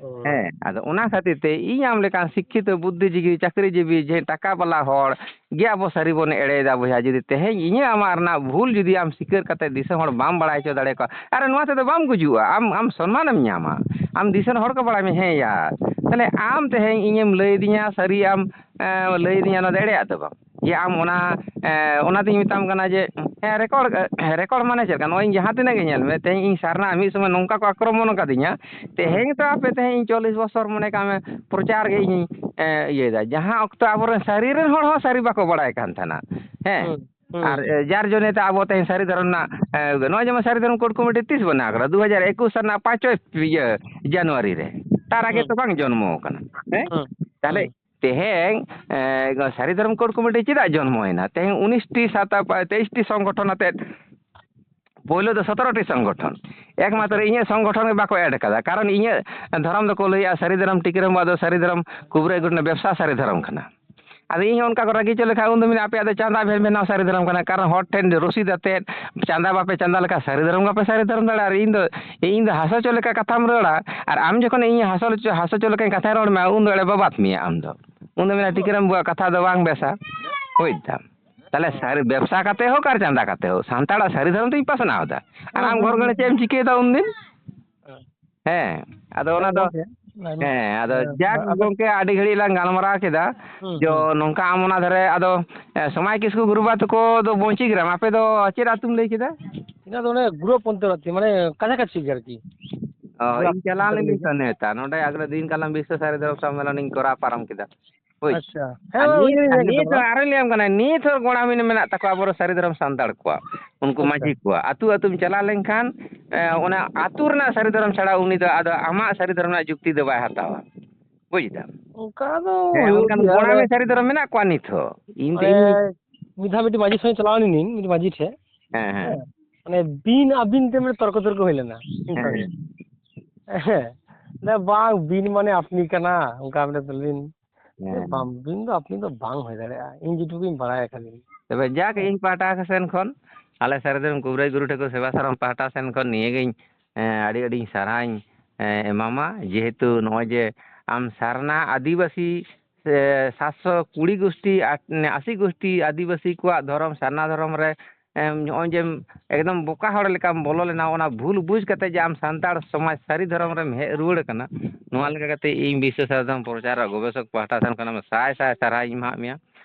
ᱚ᱾ ᱦᱮᱸ, ᱟᱫᱚ ᱚᱱᱟ ᱠᱷᱟᱹᱛᱤᱨ ᱛᱮ ᱤᱧ ᱟᱢ ᱞᱮᱠᱟᱱ ᱥᱤᱠᱠᱷᱤᱛᱚ ᱵᱩᱫᱽᱫᱷᱤᱡᱤᱵᱤ ᱪᱟᱹᱠᱨᱤᱡᱤᱵᱤ ᱡᱮ ᱴᱟᱠᱟ ᱵᱟᱞᱟ ᱦᱚᱲ ᱜᱮ ᱟᱵᱚ ᱥᱟᱹᱨᱤ ᱵᱚᱱ ᱮᱲᱮᱭᱮᱫᱟ ᱵᱚᱭᱦᱟ᱾ ᱡᱩᱫᱤ ᱛᱮᱦᱮᱧ ᱤᱧᱟᱹᱜ ᱟᱢᱟᱜ ᱨᱮᱱᱟᱜ ᱵᱷᱩᱞ ᱡᱩᱫᱤ ᱟᱢ ᱥᱤᱠᱟᱹᱨ ᱠᱟᱛᱮ ᱫᱤᱥᱚᱢ ᱦᱚᱲ ᱵᱟᱢ ᱵᱟᱲᱟᱭ ᱦᱚᱪᱚ ᱫᱟᱲᱮ ᱠᱚᱣᱟ, ᱟᱨ ᱱᱚᱣᱟ ᱛᱮᱫᱚ ᱵᱟᱢ ᱜᱩᱡᱩᱜᱼᱟ, ᱟᱢ, ᱟᱢ ᱥᱚᱱᱢᱟᱱᱮᱢ ᱧᱟᱢᱟ, ᱟᱢ ᱫᱤᱥᱚᱢ ᱦᱚᱲ ᱠᱚ ᱵᱟᱲᱟᱭ ᱢᱮ, ᱦᱮᱸ ᱭᱟ, ᱛᱟᱦᱞᱮ ᱟᱢ ᱛᱮᱦᱮᱧ ᱤᱧᱮᱢ ᱞᱟᱹᱭ ᱟᱹᱫᱤᱧᱟ ᱥᱟᱹᱨᱤ, ᱟᱢ, ᱮᱸ, ᱞᱟᱹᱭ ᱟᱹᱫᱤᱧᱟ, ᱚᱱᱟ ᱫᱚ ᱮᱲᱮᱭᱟᱜ ᱫᱚ ᱵᱟᱝ᱾ ᱡᱮ ᱟᱢ ᱚᱱᱟ, ᱮᱸ, ᱚᱱᱟᱛᱤᱧ ᱢᱮᱛᱟᱢ ᱠᱟᱱᱟ ᱡᱮ, ᱦᱮᱸ, ᱨᱮᱠᱚᱨᱰ, ᱨᱮᱠᱚᱨᱰ ᱢᱟᱱᱮ ᱪᱮᱫ ᱞᱮᱠᱟ? ᱱᱚᱜᱼᱚᱭ ᱤᱧ ᱡᱟᱦᱟᱸ ᱛᱤᱱᱟᱹᱜ ᱜᱮ ᱧᱮᱞ ᱢᱮ, ᱛᱮᱦᱮᱧ ᱤᱧ ᱥᱟᱨᱱᱟ ᱢᱤᱫ ᱥᱚᱢᱚᱭ ᱱᱚᱝᱠᱟ ᱠᱚ ᱟᱠᱨᱚᱢᱚᱱ ᱟᱠᱟᱫᱤᱧᱟ, ᱦᱩᱸ᱾ ᱛᱮᱦᱮᱧ ᱛᱚ ᱟᱯᱮ ᱛᱮᱦᱮᱧ ᱤᱧ ᱪᱚᱞᱞᱤᱥ ᱵᱚᱪᱷᱚᱨ ᱢᱚᱱᱮ ᱠᱟᱜ ᱢᱮ ᱯᱨᱚᱪᱟᱨ ᱜᱮ ᱤᱧᱤᱧ, ᱮᱸ, ᱤᱭᱟᱹᱭᱮᱫᱟ᱾ ᱡᱟᱦᱟᱸ ᱚᱠᱛᱚ ᱟᱵᱚᱨᱮᱱ ᱥᱟᱹᱨᱤ ᱨᱮᱱ ᱦᱚᱲ ᱦᱚᱸ ᱥᱟᱹᱨᱤ ᱵᱟᱠᱚ ᱵᱟᱲᱟᱭ ᱠᱟᱱ ᱛᱟᱦᱮᱱᱟ, ᱦᱮᱸ? ᱦᱩᱸ, ᱦᱩᱸ᱾ ᱟᱨ, ᱮ, ᱡᱟᱨ ᱡᱚᱱᱱᱮ ᱛᱮ ᱟᱵᱚ ᱛᱮᱦᱮᱧ ᱥᱟᱹᱨᱤ ᱫᱷᱚᱨᱚᱢ ᱨᱮᱱᱟᱜ, ᱮ, ᱱᱚᱜᱼᱚᱭ ᱡᱮᱢᱚᱱ ᱥᱟᱹᱨᱤ ᱫᱷᱚᱨᱚᱢ ᱠᱳᱰ ᱠᱚᱢᱤᱴᱤ ᱛᱤᱥ ᱵᱮᱱᱟᱣ ᱠᱟᱱᱟ? ᱫᱩ ᱦᱟᱡᱟᱨ ᱮᱠᱩᱥ ᱨᱮᱱᱟᱜ ᱯᱟᱸᱪᱚᱭ ᱤᱭᱟᱹ ᱡᱟᱱᱩᱣᱟᱨᱤ ᱨᱮ᱾ ᱛᱟᱨ ᱟᱜᱮ ᱦᱩᱸ᱾ ᱛᱚ ᱵᱟᱝ ᱡᱚᱱᱢᱚ ᱟᱠᱟᱱᱟ, ᱦᱮᱸ? ᱦᱩᱸ, ᱛᱟᱦᱞᱮ ᱦᱩᱸ᱾ ᱛᱮᱦᱮᱧ, ᱮ, ᱥᱟᱹᱨᱤ ᱫᱷᱚᱨᱚᱢ ᱠᱳᱰ ᱠᱚᱢᱤᱴᱤ ᱪᱮᱫᱟᱜ ᱡᱚᱱᱢᱚᱭᱮᱱᱟ? ᱛᱮᱦᱮᱧ ᱩᱱᱤᱥ ᱴᱤ ᱥᱟᱶᱛᱟ ᱯᱟ-, ᱛᱮᱭᱤᱥ ᱴᱤ ᱥᱚᱝᱜᱚᱴᱷᱚᱱ ᱟᱛᱮᱫ ᱯᱳᱭᱞᱳ ᱫᱚ ᱥᱚᱛᱨᱚ ᱴᱤ ᱥᱚᱝᱜᱚᱴᱷᱚᱱ, ᱮᱠᱢᱟᱛᱨᱚ ᱤᱧᱟᱹᱜ ᱥᱚᱝᱜᱚᱴᱷᱚᱱ ᱜᱮ ᱵᱟᱠᱚ ᱮᱰ ᱠᱟᱫᱟ, ᱠᱟᱨᱚᱱ ᱤᱧᱟᱹᱜ ᱫᱷᱚᱨᱚᱢ ᱫᱚᱠᱚ ᱞᱟᱹᱭᱮᱜᱼᱟ ᱥᱟᱹᱨᱤ ᱫᱷᱚᱨᱚᱢ, ᱴᱤᱠᱟᱹᱨᱟᱢ ᱵᱟᱵᱟ ᱫᱚ ᱥᱟᱹᱨᱤ ᱫᱷᱚᱨᱚᱢ ᱠᱩᱵᱨᱟᱹ ᱜᱩᱴ ᱵᱮᱵᱽᱥᱟ ᱥᱟᱹᱨᱤ ᱫᱷᱚᱨᱚᱢ ᱠᱟᱱᱟ᱾ ᱟᱫᱚ ᱤᱧ ᱦᱚᱸ ᱚᱱᱠᱟ ᱠᱚ ᱨᱟᱹᱜᱤ ᱦᱚᱪᱚ ᱞᱮᱠᱷᱟᱱ ᱩᱱᱫᱚ ᱢᱮᱱᱟ ᱟᱯᱮᱭᱟᱜ ᱫᱚ ᱪᱟᱸᱫᱟ ᱵᱷᱮᱱ ᱵᱷᱮᱱᱟᱣ ᱥᱟᱹᱨᱤ ᱫᱷᱚᱨᱚᱢ ᱠᱟᱱᱟ, ᱠᱟᱨᱚᱱ ᱦᱚᱲ ᱴᱷᱮᱱ ᱨᱚᱥᱤᱫ ᱟᱛᱮᱫ ᱪᱟᱸᱫᱟ ᱵᱟᱯᱮ ᱪᱟᱸᱫᱟ ᱞᱮᱠᱷᱟᱱ ᱥᱟᱹᱨᱤ ᱫᱷᱚᱨᱚᱢ ᱜᱮ ᱵᱟᱯᱮ ᱥᱟᱹᱨᱤ ᱫᱷᱚᱨᱚᱢ ᱫᱟᱲᱮᱭᱟᱜᱼᱟ᱾ ᱟᱨ ᱤᱧ ᱫᱚ ᱤᱧ ᱫᱚ ᱦᱟᱥᱟ ᱦᱚᱪᱚ ᱞᱮᱠᱟ ᱠᱟᱛᱷᱟᱢ ᱨᱚᱲᱟ, ᱟᱨ ᱟᱢ ᱡᱚᱠᱷᱚᱱ ᱤᱧ ᱦᱟᱥᱟ ᱦᱚᱪᱚ ᱦᱟᱥᱟ ᱦᱚᱪᱚ ᱞᱮᱠᱟᱧ ᱠᱟᱛᱷᱟᱧ ᱨᱚᱲ ᱢᱮᱭᱟ ᱩᱱ ᱫᱚ ᱮᱲᱮ ᱵᱟᱵᱟᱫ ᱢᱮᱭᱟ ᱟᱢ ᱫᱚ᱾ ᱩᱱ ᱫᱚ ᱢᱮᱱᱟ ᱴᱤᱠᱟᱹᱨᱟᱢ ᱵᱟᱵᱩᱣᱟᱜ ᱠᱟᱛᱷᱟ ᱫᱚ ᱵᱟᱝ ᱵᱮᱥᱟ᱾ ᱵᱩᱡᱽ ᱫᱟᱢ? ᱛᱟᱦᱞᱮ ᱥᱟᱹᱨᱤ ᱵᱮᱵᱽᱥᱟ ᱠᱟᱛᱮ ᱦᱳᱠ ᱟᱨ ᱪᱟᱸᱫᱟ ᱠᱟᱛᱮ ᱦᱳᱠ ᱥᱟᱱᱛᱟᱲᱟᱜ ᱥᱟᱹᱨᱤ ᱫᱷᱚᱨᱚᱢ ᱫᱚᱧ ᱯᱟᱥᱱᱟᱣ ᱮᱫᱟ᱾ ᱟᱨ ᱟᱢ ᱜᱷᱚᱨ ᱜᱷᱚᱨᱮ ᱪᱮᱫ ᱮᱢ ᱪᱤᱠᱟᱹᱭᱮᱫᱟ ᱩᱱᱫᱤᱱ? ᱦᱮᱸ, ᱟᱫᱚ ᱚᱱᱟ ᱫᱚ ᱜᱚᱝᱠᱮ, ᱦᱮᱸ, ᱟᱫᱚ ᱦᱮᱸ, ᱡᱟᱠ ᱟᱫᱚ ᱜᱚᱝᱠᱮ, ᱟᱹᱰᱤ ᱜᱷᱟᱹᱲᱤᱡ ᱞᱟᱝ ᱜᱟᱞᱢᱟᱨᱟᱣ ᱠᱮᱫᱟ᱾ ᱦᱩᱸ, ᱡᱚ ᱦᱩᱸ᱾ ᱱᱚᱝᱠᱟ ᱟᱢ ᱚᱱᱟ ᱫᱷᱟᱨᱮ ᱟᱫᱚ, ᱮ, ᱥᱚᱢᱟᱭ ᱠᱤᱥᱠᱩ ᱜᱩᱨᱩ ᱵᱟ ᱛᱟᱠᱚ ᱫᱚ ᱵᱚᱧᱪᱤ ᱜᱨᱟᱢ, ᱟᱯᱮ ᱫᱚ ᱪᱮᱫ ᱟᱹᱛᱩᱢ ᱞᱟᱹᱭ ᱠᱮᱫᱟ? ᱤᱧᱟᱹᱜ ᱫᱚ ᱚᱱᱮ ᱜᱩᱨᱩ ᱯᱚᱱᱛᱷᱟ ᱟᱨᱠᱤ, ᱢᱟᱱᱮ ᱠᱟᱪᱷᱟ ᱠᱟᱪᱷᱤ ᱜᱮ ᱟᱨᱠᱤ᱾ ᱚ, ᱜᱩᱨᱩ ᱤᱧ ᱪᱟᱞᱟᱣ ᱯᱚᱱᱛᱷᱟ ᱞᱮᱱ ᱞᱟᱹᱭ ᱜᱤᱧ ᱠᱮᱫᱟ᱾ ᱥᱚᱱᱮᱛᱟ, ᱱᱚᱰᱮ ᱟᱜᱽᱨᱟ ᱫᱤᱱ ᱠᱟᱞᱚᱢ ᱵᱤᱥᱥᱚ ᱥᱟᱹᱨᱤ ᱫᱷᱚᱨᱚᱢ ᱥᱚᱢᱢᱮᱞᱚᱱᱤᱧ ᱠᱚᱨᱟᱣ ᱯᱟᱨᱚᱢ ᱠᱮᱫᱟ᱾ ᱦᱳᱭ᱾ ᱟᱪᱪᱷᱟ᱾ ᱦᱮᱸ, ᱟᱨ ᱱᱤᱛ, ᱦᱩᱭ ᱟᱨ ᱠᱟᱱᱟ ᱱᱤᱛ ᱦᱚᱸ ᱵᱟᱝ᱾ ᱟᱨᱚᱧ ᱞᱟᱹᱭᱟᱢ ᱠᱟᱱᱟ, ᱱᱤᱛ ᱦᱚᱸ ᱜᱚᱲᱟᱢᱤ ᱢᱮᱱᱟᱜ ᱛᱟᱠᱚᱣᱟ ᱟᱵᱚᱨᱮᱱ ᱥᱟᱹᱨᱤ ᱫᱷᱚᱨᱚᱢ ᱥᱟᱱᱛᱟᱲ ᱠᱚᱣᱟᱜ, ᱩᱱᱠᱩ ᱟᱪᱪᱷᱟ᱾ ᱢᱟᱹᱡᱷᱤ ᱠᱚᱣᱟᱜ᱾ ᱟᱹᱛᱩ ᱟᱹᱛᱩᱢ ᱪᱟᱞᱟᱣ ᱞᱮᱱᱠᱷᱟᱱ, ᱮ, ᱚᱱᱟ ᱟᱹᱛᱩ ᱨᱮᱱᱟᱜ ᱥᱟᱹᱨᱤ ᱫᱷᱚᱨᱚᱢ ᱪᱷᱟᱲᱟ ᱩᱱᱤ ᱫᱚ ᱟᱫᱚ ᱟᱢᱟᱜ ᱥᱟᱹᱨᱤ ᱫᱷᱚᱨᱚᱢ ᱨᱮᱱᱟᱜ ᱡᱩᱠᱛᱤ ᱫᱚ ᱵᱟᱭ ᱦᱟᱛᱟᱣᱟ᱾ ᱵᱩᱡᱽ ᱫᱟᱢ? ᱚᱱᱠᱟ ᱫᱚ ᱦᱮᱸ, ᱦᱩᱭᱩᱜ ᱚᱱᱠᱟᱱ ᱜᱮᱭᱟ, ᱟᱫᱚ ᱜᱚᱲᱟᱢᱤ ᱥᱟᱹᱨᱤ ᱫᱷᱚᱨᱚᱢ ᱢᱮᱱᱟᱜ ᱠᱚᱣᱟ ᱱᱤᱛ ᱦᱚᱸ᱾ ᱤᱧ ᱫᱚ ᱢᱟᱱᱮ ᱤᱧ ᱢᱤᱫ ᱫᱷᱟᱣ ᱢᱤᱫᱴᱤᱡ ᱢᱟᱹᱡᱷᱤ ᱥᱚᱸᱜᱮ ᱪᱟᱞᱟᱣ ᱞᱮᱱᱟᱹᱧ, ᱢᱤᱫᱴᱤᱡ ᱢᱟᱹᱡᱷᱤ ᱴᱷᱮᱡ᱾ ᱦᱮᱸ, ᱦᱮᱸ᱾ ᱦᱮᱸ᱾ ᱢᱟᱱᱮ ᱵᱤᱱ ᱟᱹᱵᱤᱱ ᱛᱮ ᱢᱟᱱᱮ ᱛᱚᱨᱠᱚ ᱛᱚᱨᱠᱚ ᱦᱩᱭ ᱞᱮᱱᱟ᱾ ᱦᱮᱸ, ᱦᱮᱸ᱾ ᱦᱮᱸ᱾ ᱞᱟᱹᱭ, "ᱵᱟᱝ, ᱵᱤᱱ ᱢᱟᱱᱮ ᱟᱯᱱᱤ ᱠᱟᱱᱟ", ᱚᱱᱠᱟ ᱢᱟᱱᱮ ᱛᱟᱹᱞᱤᱧ᱾ ᱦᱮᱸ᱾ ᱵᱟᱝ, ᱵᱤᱱ ᱫᱚ ᱟᱯᱱᱤ ᱫᱚ ᱵᱟᱝ ᱦᱩᱭ ᱫᱟᱲᱮᱭᱟᱜᱼᱟ, ᱤᱧ ᱡᱮᱴᱩᱠᱩᱧ ᱵᱟᱲᱟᱭ ᱠᱷᱟᱱ᱾ ᱛᱚᱵᱮ ᱡᱟᱠ, ᱦᱮᱸ᱾ ᱤᱧ ᱯᱟᱦᱴᱟ ᱥᱮᱱ ᱠᱷᱚᱱ ᱟᱞᱮ ᱥᱟᱹᱨᱤ ᱫᱷᱚᱨᱚᱢ ᱠᱩᱵᱨᱟᱹᱭ ᱜᱩᱨᱩ ᱴᱷᱮᱱ ᱠᱷᱚᱱ ᱥᱮᱵᱟ ᱥᱟᱨᱚᱢ ᱯᱟᱦᱴᱟ ᱥᱮᱱ ᱠᱷᱚᱱ ᱱᱤᱭᱟᱹᱜᱤᱧ, ᱮᱸ, ᱟᱹᱰᱤ ᱟᱹᱰᱤᱧ ᱥᱟᱨᱦᱟᱣᱤᱧ, ᱮᱸ, ᱮᱢᱟᱢᱟ, ᱡᱮᱦᱮᱛᱩ ᱱᱚᱜᱼᱚᱭ ᱡᱮ ᱟᱢ ᱥᱟᱨᱱᱟ ᱟᱹᱫᱤᱵᱟᱹᱥᱤ ᱥᱮ ᱥᱟᱛᱥᱚ ᱠᱩᱲᱤ ᱜᱩᱥᱴᱤ ᱟᱴ-, ᱟᱥᱤ ᱜᱩᱥᱴᱤ ᱟᱹᱫᱤᱵᱟᱹᱥᱤ ᱠᱚᱣᱟᱜ ᱫᱷᱚᱨᱚᱢ, ᱥᱟᱨᱱᱟ ᱫᱷᱚᱨᱚᱢ ᱨᱮ, ᱮᱢ, ᱱᱚᱜᱼᱚᱭ ᱡᱮᱢ ᱮᱠᱫᱚᱢ ᱵᱚᱠᱟ ᱦᱚᱲ ᱞᱮᱠᱟᱢ ᱵᱚᱞᱚ ᱞᱮᱱᱟ, ᱚᱱᱟ ᱵᱷᱩᱞ ᱵᱩᱡᱽ ᱠᱟᱛᱮ ᱡᱮ ᱟᱢ ᱥᱟᱱᱛᱟᱲ ᱥᱚᱢᱟᱡᱽ ᱥᱟᱹᱨᱤ ᱫᱷᱚᱨᱚᱢ ᱨᱮᱢ ᱦᱮᱡ ᱨᱩᱣᱟᱹᱲ ᱠᱟᱱᱟ, ᱱᱚᱣᱟ ᱦᱮᱸ᱾ ᱞᱮᱠᱟ ᱠᱟᱛᱮ ᱤᱧ ᱵᱤᱥᱥᱚ ᱥᱟᱨᱱᱟ ᱫᱷᱚᱨᱚᱢ ᱯᱨᱚᱪᱟᱨ ᱟᱨ ᱜᱚᱵᱮᱥᱚᱠ ᱯᱟᱦᱴᱟ ᱥᱮᱱ ᱠᱷᱚᱱ ᱟᱢ ᱥᱟᱭ ᱥᱟᱭ ᱥᱟᱨᱦᱟᱣ ᱤᱧ ᱮᱢᱟᱫ ᱢᱮᱭᱟ᱾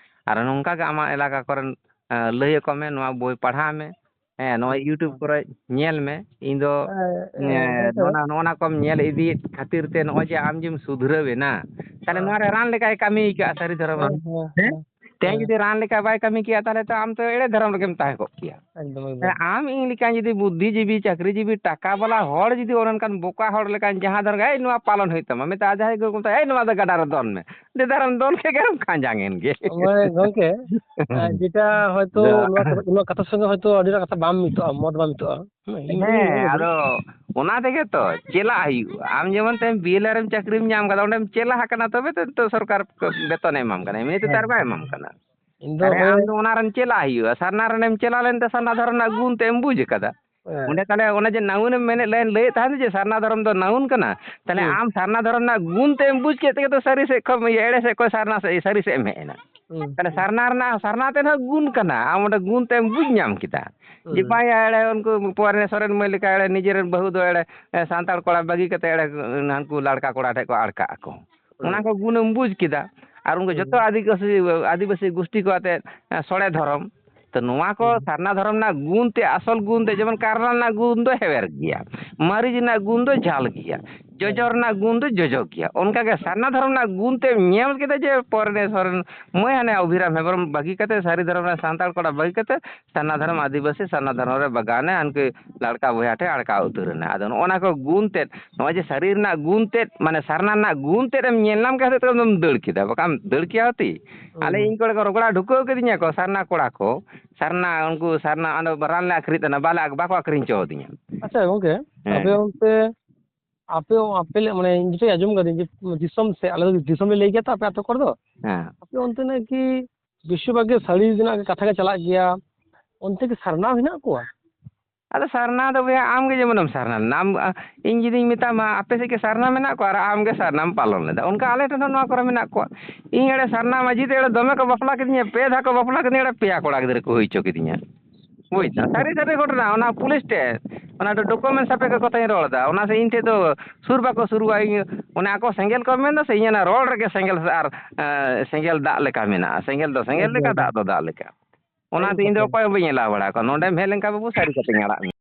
ᱟᱨ ᱱᱚᱝᱠᱟ ᱜᱮ ᱟᱢᱟᱜ ᱮᱞᱟᱠᱟ ᱠᱚᱨᱮᱱ, ᱮᱸ, ᱞᱟᱹᱭ ᱟᱠᱚ ᱢᱮ, ᱱᱚᱣᱟ ᱵᱳᱭ ᱯᱟᱲᱦᱟᱣ ᱢᱮ᱾ ᱦᱮᱸ, ᱱᱚᱣᱟ YouTube ᱠᱚᱨᱮ ᱧᱮᱞ ᱢᱮ᱾ ᱤᱧ ᱫᱚ, ᱦᱮᱸ, ᱮᱸ, ᱦᱮᱸ, ᱦᱮᱸ᱾ ᱱᱚᱜᱼᱚ ᱱᱟ, ᱱᱚᱜᱼᱚ ᱱᱟ ᱠᱚᱢ ᱧᱮᱞ ᱤᱫᱤᱭᱮᱫ ᱠᱷᱟᱹᱛᱤᱨ ᱛᱮ ᱱᱚᱜᱼᱚᱭ ᱡᱮ ᱟᱢ ᱡᱮᱢ ᱥᱩᱫᱷᱨᱟᱹᱣ ᱮᱱᱟ, ᱛᱟᱦᱞᱮ ᱦᱮᱸ᱾ ᱱᱚᱣᱟ ᱨᱮ ᱨᱟᱱ ᱞᱮᱠᱟᱭ ᱠᱟᱹᱢᱤ ᱟᱠᱟᱫᱼᱟ ᱥᱟᱹᱨᱤ ᱫᱷᱚᱨᱚᱢ ᱦᱮᱸ, ᱨᱮ᱾ ᱦᱮᱸ, ᱦᱮᱸ? ᱦᱮᱸ᱾ ᱛᱮᱦᱮᱧ ᱦᱮᱸ᱾ ᱡᱩᱫᱤ ᱨᱟᱱ ᱞᱮᱠᱟ ᱵᱟᱭ ᱠᱟᱹᱢᱤ ᱠᱮᱭᱟ, ᱛᱟᱦᱚᱞᱮ ᱛᱚ ᱟᱢ ᱛᱚ ᱮᱲᱮ ᱫᱷᱚᱨᱚᱢ ᱨᱮᱜᱮᱢ ᱛᱟᱦᱮᱸ ᱠᱚᱜ ᱠᱮᱭᱟ᱾ ᱮᱠᱫᱚᱢ, ᱮᱠᱫᱚᱢ᱾ ᱦᱮᱸ, ᱟᱢ ᱤᱧ ᱞᱮᱠᱟᱱ ᱡᱩᱫᱤ ᱵᱩᱫᱽᱫᱷᱤᱡᱤᱵᱤ, ᱪᱟᱹᱠᱨᱤᱡᱤᱵᱤ, ᱴᱟᱠᱟ ᱵᱟᱞᱟ ᱦᱚᱲ ᱡᱩᱫᱤ ᱚᱱᱮ ᱚᱱᱠᱟᱱ ᱵᱚᱠᱟ ᱦᱚᱲ ᱞᱮᱠᱟᱱ ᱡᱟᱦᱟᱸ ᱫᱷᱚᱨᱚᱢ ᱜᱮ, "ᱮᱭ, ᱱᱚᱣᱟ ᱯᱟᱞᱚᱱ ᱦᱩᱭᱩᱜ ᱛᱟᱢᱟ", ᱢᱮᱛᱟ ᱡᱟᱦᱟᱸᱭ ᱜᱮ ᱢᱮᱛᱟᱭᱟ, "ᱮᱭ, ᱱᱚᱣᱟ ᱫᱚ ᱜᱟᱰᱟ ᱨᱮ ᱫᱚᱱ ᱢᱮ", ᱫᱮ ᱫᱷᱟᱨᱟᱢ ᱫᱚᱱ ᱠᱮᱫ ᱜᱮᱢ ᱠᱷᱟᱸᱡᱟᱝ ᱮᱱ ᱜᱮ᱾ ᱢᱟᱱᱮ ᱜᱚᱝᱠᱮ, ᱟᱨ ᱡᱮᱴᱟ ᱦᱚᱭᱛᱳ ᱟᱫᱚ ᱱᱚᱣᱟ ᱠᱟᱛᱷᱟ, ᱱᱚᱣᱟ ᱠᱟᱛᱷᱟ ᱥᱚᱸᱜᱮ ᱦᱚᱭᱛᱳ ᱟᱹᱰᱤ ᱠᱟᱛᱷᱟ ᱵᱟᱝ ᱢᱤᱫᱚᱜᱼᱟ, ᱢᱚᱛ ᱵᱟᱝ ᱢᱤᱫᱚᱜᱼᱟ᱾ ᱦᱮᱸ, ᱤᱧ ᱦᱚᱸᱧ ᱦᱮᱸ, ᱢᱮᱱᱟ ᱡᱮ ᱟᱫᱚ ᱚᱱᱟ ᱛᱮᱜᱮ ᱛᱚ ᱪᱮᱞᱟᱜ ᱦᱩᱭᱩᱜᱼᱟ᱾ ᱟᱢ ᱡᱮᱢᱚᱱ ᱛᱮᱢ ᱵᱤ ᱮᱞ ᱟᱨ ᱮᱢ ᱪᱟᱹᱠᱨᱤᱢ ᱧᱟᱢ ᱠᱟᱫᱟ, ᱚᱸᱰᱮᱢ ᱪᱮᱞᱟ ᱟᱠᱟᱱᱟ, ᱛᱚᱵᱮ ᱛᱚ ᱱᱤᱛᱚᱜ ᱥᱚᱨᱠᱟᱨ ᱵᱮᱛᱚᱱᱮ ᱮᱢᱟᱢ ᱠᱟᱱᱟ, ᱮᱢᱱᱤ ᱛᱮ ᱛᱚ ᱟᱨ ᱦᱮᱸ, ᱵᱟᱭ ᱮᱢᱟᱢ ᱠᱟᱱᱟ᱾ ᱤᱧ ᱫᱚ ᱛᱟᱦᱞᱮ ᱟᱢ ᱱᱚᱜᱼᱚᱭ ᱫᱚ ᱚᱱᱟ ᱨᱮᱢ ᱪᱮᱞᱟᱜ ᱦᱩᱭᱩᱜᱼᱟ, ᱥᱟᱨᱱᱟ ᱨᱮᱱᱮᱢ ᱪᱮᱞᱟ ᱞᱮᱱᱛᱮ ᱥᱟᱨᱱᱟ ᱫᱷᱚᱨᱚᱢ ᱨᱮᱱᱟᱜ ᱜᱩᱱ ᱛᱮᱫ ᱮᱢ ᱵᱩᱡᱽ ᱟᱠᱟᱫᱟ᱾ ᱦᱮᱸ᱾ ᱚᱸᱰᱮ ᱛᱟᱦᱞᱮ ᱚᱱᱮ ᱡᱮ ᱱᱟᱣᱩᱱ ᱮᱢ ᱢᱮᱱᱮᱫ ᱞᱟᱹᱭ, ᱞᱟᱹᱭᱮᱫ ᱛᱟᱦᱮᱸᱫ ᱡᱮ ᱥᱟᱨᱱᱟ ᱫᱷᱚᱨᱚᱢ ᱫᱚ ᱱᱟᱣᱩᱱ ᱠᱟᱱᱟ, ᱛᱟᱦᱞᱮ ᱦᱩᱸ᱾ ᱟᱢ ᱥᱟᱨᱱᱟ ᱫᱷᱚᱨᱚᱢ ᱨᱮᱱᱟᱜ ᱜᱩᱱ ᱛᱮᱫ ᱮᱢ ᱵᱩᱡᱽ ᱠᱮᱫ ᱛᱮᱜᱮ ᱛᱚ ᱥᱟᱹᱨᱤ ᱥᱮᱫ ᱠᱷᱚᱱ, ᱤᱭᱟᱹ, ᱮᱲᱮ ᱥᱮᱫ ᱠᱷᱚᱱ ᱥᱟᱨᱱᱟ ᱥᱮᱫ, ᱥᱟᱹᱨᱤ ᱥᱮᱫ ᱮᱢ ᱦᱮᱡ ᱮᱱᱟ᱾ ᱦᱩᱸ᱾ ᱛᱟᱦᱞᱮ ᱥᱟᱨᱱᱟ ᱨᱮᱱᱟᱜ, ᱥᱟᱨᱱᱟ ᱛᱮᱫ ᱦᱚᱸ ᱜᱩᱱ ᱠᱟᱱᱟ, ᱟᱢ ᱚᱸᱰᱮ ᱜᱩᱱ ᱛᱮᱫ ᱮᱢ ᱵᱩᱡᱽ ᱧᱟᱢ ᱠᱮᱫᱟ᱾ ᱡᱮ ᱦᱩᱸ᱾ ᱵᱟᱝ ᱭᱟ, ᱮᱲᱮ ᱩᱱᱠᱩ ᱯᱚᱨᱮ ᱥᱚᱨᱮᱱ ᱢᱟᱹᱭ ᱞᱮᱠᱟ ᱮᱲᱮ ᱱᱤᱡᱮᱨᱮᱱ ᱵᱟᱹᱦᱩ ᱫᱚ ᱮᱲᱮ, ᱮ, ᱥᱟᱱᱛᱟᱲ ᱠᱚᱲᱟ ᱵᱟᱹᱜᱤ ᱠᱟᱛᱮ ᱮᱲᱮ, ᱮ, ᱦᱟᱱᱠᱩ ᱞᱟᱲᱠᱟ ᱠᱚᱲᱟ ᱴᱷᱮᱡ ᱠᱚ ᱟᱲᱠᱟᱜ ᱟᱠᱚ᱾ ᱦᱩᱸ᱾ ᱚᱱᱟ ᱠᱚ ᱜᱩᱱᱮᱢ ᱵᱩᱡᱽ ᱠᱮᱫᱟ᱾ ᱟᱨ ᱩᱱᱠᱩ ᱦᱩᱸ᱾ ᱡᱚᱛᱚ ᱟᱹᱫᱤᱵᱟᱹᱥᱤ, ᱟᱹᱫᱤᱵᱟᱹᱥᱤ ᱜᱩᱥᱴᱤ ᱠᱚ ᱟᱛᱮ, ᱮ, ᱥᱚᱲᱮ ᱫᱷᱚᱨᱚᱢ᱾ ᱛᱚ ᱱᱚᱣᱟ ᱠᱚ ᱦᱩᱸ᱾ ᱥᱟᱨᱱᱟ ᱫᱷᱚᱨᱚᱢ ᱨᱮᱱᱟᱜ ᱜᱩᱱ ᱛᱮ, ᱟᱥᱚᱞ ᱜᱩᱱ ᱛᱮ, ᱡᱮᱢᱚᱱ ᱠᱟᱨᱞᱟ ᱨᱮᱱᱟᱜ ᱜᱩᱱ ᱫᱚ ᱦᱮᱣᱮᱨ ᱜᱮᱭᱟ, ᱢᱟᱹᱨᱤᱪ ᱨᱮᱱᱟᱜ ᱜᱩᱱ ᱫᱚ ᱡᱷᱟᱞ ᱜᱮᱭᱟ, ᱡᱚᱡᱚ ᱦᱮᱸ᱾ ᱨᱮᱱᱟᱜ ᱜᱩᱱ ᱫᱚ ᱡᱚᱡᱚ ᱜᱮᱭᱟ᱾ ᱚᱱᱠᱟ ᱜᱮ ᱦᱮᱸ᱾ ᱥᱟᱨᱱᱟ ᱫᱷᱚᱨᱚᱢ ᱨᱮᱱᱟᱜ ᱜᱩᱱ ᱛᱮᱢ ᱧᱮᱞ ᱠᱮᱫᱟ ᱡᱮ ᱯᱚᱨᱮ ᱥᱚᱨᱮᱱ ᱢᱟᱹᱭ ᱦᱟᱱᱮ ᱚᱵᱷᱤᱨᱟᱢ ᱦᱮᱢᱵᱨᱚᱢ ᱵᱟᱹᱜᱤ ᱠᱟᱛᱮ, ᱥᱟᱹᱨᱤ ᱫᱷᱚᱨᱚᱢ ᱨᱮᱱ ᱥᱟᱱᱛᱟᱲ ᱠᱚᱲᱟ ᱵᱟᱹᱜᱤ ᱠᱟᱛᱮ, ᱥᱟᱨᱱᱟ ᱫᱷᱚᱨᱚᱢ ᱟᱹᱫᱤᱵᱟᱹᱥᱤ ᱥᱟᱨᱱᱟ ᱫᱷᱚᱨᱚᱢ ᱨᱮ ᱵᱟᱜᱟᱱᱮ ᱦᱟᱱᱠᱩ ᱞᱟᱲᱠᱟ ᱵᱚᱭᱦᱟ ᱴᱷᱮᱱ ᱟᱲᱠᱟᱣ ᱩᱛᱟᱹᱨ ᱮᱱᱟ᱾ ᱟᱫᱚ ᱱᱚᱜᱼᱚ ᱱᱟ ᱠᱚ ᱜᱩᱱ ᱛᱮᱫ, ᱱᱚᱜᱼᱚᱭ ᱡᱮ ᱥᱟᱹᱨᱤ ᱨᱮᱱᱟᱜ ᱜᱩᱱ ᱛᱮᱫ, ᱢᱟᱱᱮ ᱥᱟᱨᱱᱟ ᱨᱮᱱᱟᱜ ᱜᱩᱱ ᱛᱮᱫ ᱮᱢ ᱧᱮᱞ ᱧᱟᱢ ᱠᱮᱫ ᱠᱷᱟᱱ ᱫᱚᱢ ᱫᱟᱹᱲ ᱠᱮᱫᱟ, ᱵᱟᱠᱷᱟᱱ ᱫᱟᱹᱲ ᱠᱮᱭᱟ ᱦᱚᱛᱤ᱾ ᱟᱞᱮ ᱦᱩᱸ᱾ ᱤᱧ ᱠᱚᱲᱟ ᱠᱚ ᱨᱚᱜᱚᱲᱟ ᱰᱷᱩᱠᱟᱹᱣ ᱠᱤᱫᱤᱧᱟ ᱠᱚ, ᱥᱟᱨᱱᱟ ᱠᱚᱲᱟ ᱠᱚ, ᱥᱟᱨᱱᱟ ᱩᱱᱠᱩ ᱥᱟᱨᱱᱟ ᱚᱸᱰᱮ ᱨᱟᱱ ᱞᱮ ᱟᱠᱷᱨᱤᱧ ᱛᱟᱦᱮᱱᱟ, ᱵᱟᱞᱮ, ᱵᱟᱠᱚ ᱟᱠᱷᱨᱤᱧ ᱦᱚᱪᱚ ᱟᱹᱫᱤᱧᱟ᱾ ᱟᱪᱪᱷᱟ ᱜᱚᱝᱠᱮ, ᱦᱮᱸ᱾ ᱟᱯᱮ ᱚᱱᱛᱮ, ᱟᱯᱮ, ᱟᱯᱮ ᱞᱮ, ᱢᱟᱱᱮ ᱤᱧ ᱡᱮᱴᱟᱧ ᱟᱸᱡᱚᱢ ᱠᱟᱹᱫᱟᱹᱧ ᱡᱮ ᱫᱤᱥᱚᱢ ᱥᱮᱫ, ᱟᱞᱮ ᱫᱚ ᱫᱤᱥᱚᱢ ᱞᱮ ᱞᱟᱹᱭ ᱜᱮᱭᱟ ᱛᱚ ᱟᱯᱮ ᱟᱛᱳ ᱠᱚᱨᱮ ᱫᱚ᱾ ᱦᱮᱸ᱾ ᱟᱯᱮ ᱚᱱᱛᱮᱱᱟᱜ ᱠᱤ ᱵᱮᱥᱤᱨ ᱵᱷᱟᱜᱽ ᱜᱮ ᱥᱟᱹᱲᱤ ᱨᱮᱱᱟᱜ ᱜᱮ ᱠᱟᱛᱷᱟ ᱜᱮ ᱪᱟᱞᱟᱜ ᱜᱮᱭᱟ? ᱚᱱᱛᱮ ᱠᱤ ᱥᱟᱨᱱᱟ ᱦᱮᱱᱟᱜ ᱠᱚᱣᱟ? ᱟᱫᱚ ᱥᱟᱨᱱᱟ ᱫᱚ ᱵᱚᱭᱦᱟ ᱟᱢ ᱜᱮ ᱡᱮᱢᱚᱱᱮᱢ ᱥᱟᱨᱱᱟ ᱞᱮᱱᱟ᱾ ᱟᱢ, ᱟ, ᱤᱧ ᱡᱩᱫᱤᱧ ᱢᱮᱛᱟᱢᱟ ᱟᱯᱮ ᱥᱮᱫ ᱜᱮ ᱥᱟᱨᱱᱟ ᱢᱮᱱᱟᱜ ᱠᱚᱣᱟ ᱟᱨ ᱟᱢ ᱜᱮ ᱥᱟᱨᱱᱟᱢ ᱯᱟᱞᱚᱱ ᱞᱮᱫᱟ, ᱚᱱᱠᱟ ᱟᱞᱮ ᱴᱷᱮᱱ ᱦᱚᱸ ᱱᱚᱣᱟ ᱠᱚᱨᱮ ᱢᱮᱱᱟᱜ ᱠᱚᱣᱟ᱾ ᱤᱧ ᱮᱲᱮ ᱥᱟᱨᱱᱟ ᱢᱟᱹᱡᱷᱤ ᱛᱮ ᱮᱲᱮ ᱫᱚᱢᱮ ᱠᱚ ᱵᱟᱯᱞᱟ ᱠᱤᱫᱤᱧᱟ, ᱯᱮ ᱫᱷᱟᱣ ᱠᱚ ᱵᱟᱯᱞᱟ ᱠᱤᱫᱤᱧᱟ, ᱮᱲᱮ ᱯᱮᱭᱟ ᱠᱚᱲᱟ ᱜᱤᱫᱽᱨᱟᱹ ᱠᱚ ᱦᱩᱭ ᱦᱚᱪᱚ ᱠᱤᱫᱤᱧᱟ᱾ ᱵᱩᱡᱽ ᱫᱟᱢ? ᱥᱟᱹᱨᱤ ᱥᱟᱹᱨᱤ ᱜᱷᱚᱴᱚᱱᱟ, ᱚᱱᱟ ᱯᱩᱞᱤᱥ ᱴᱷᱮᱱ, ᱚᱱᱟ ᱫᱚ ᱰᱚᱠᱩᱢᱮᱱᱴ ᱥᱟᱯᱮᱠᱷ ᱠᱟᱛᱷᱟᱧ ᱨᱚᱲ ᱮᱫᱟ, ᱚᱱᱟ ᱥᱮ ᱤᱧ ᱴᱷᱮᱱ ᱫᱚ ᱥᱩᱨ ᱵᱟᱠᱚ ᱥᱩᱨᱩᱜᱼᱟ᱾ ᱤᱧ, ᱚᱱᱟ ᱟᱠᱚ ᱥᱮᱸᱜᱮᱞ ᱠᱚ ᱢᱮᱱ ᱫᱟ ᱥᱮ, ᱤᱧ ᱚᱱᱟ ᱨᱚᱲ ᱨᱮᱜᱮ ᱥᱮᱸᱜᱮᱞ ᱟᱨ, ᱮᱸ, ᱥᱮᱸᱜᱮᱞ ᱫᱟᱜ ᱞᱮᱠᱟ ᱢᱮᱱᱟᱜᱼᱟ, ᱥᱮᱸᱜᱮᱞ ᱫᱚ ᱥᱮᱸᱜᱮᱞ ᱮᱠᱫᱚᱢ, ᱞᱮᱠᱟ, ᱫᱟᱜ ᱮᱠᱫᱚᱢ᱾ ᱫᱚ ᱫᱟᱜ ᱞᱮᱠᱟ᱾ ᱚᱱᱟᱛᱮ ᱮᱠᱫᱚᱢ, ᱤᱧ ᱫᱚ ᱮᱠᱫᱚᱢ᱾ ᱚᱠᱚᱭ ᱦᱚᱸ ᱵᱟᱹᱧ ᱮᱞᱟᱣ ᱵᱟᱲᱟ ᱠᱚᱣᱟ, ᱱᱚᱰᱮᱢ ᱦᱮᱡ ᱞᱮᱱᱠᱷᱟᱱ ᱵᱟᱹᱵᱩ ᱥᱟᱹᱨᱤ ᱠᱟᱛᱮᱧ ᱟᱲᱟᱜ ᱢᱮᱭᱟ᱾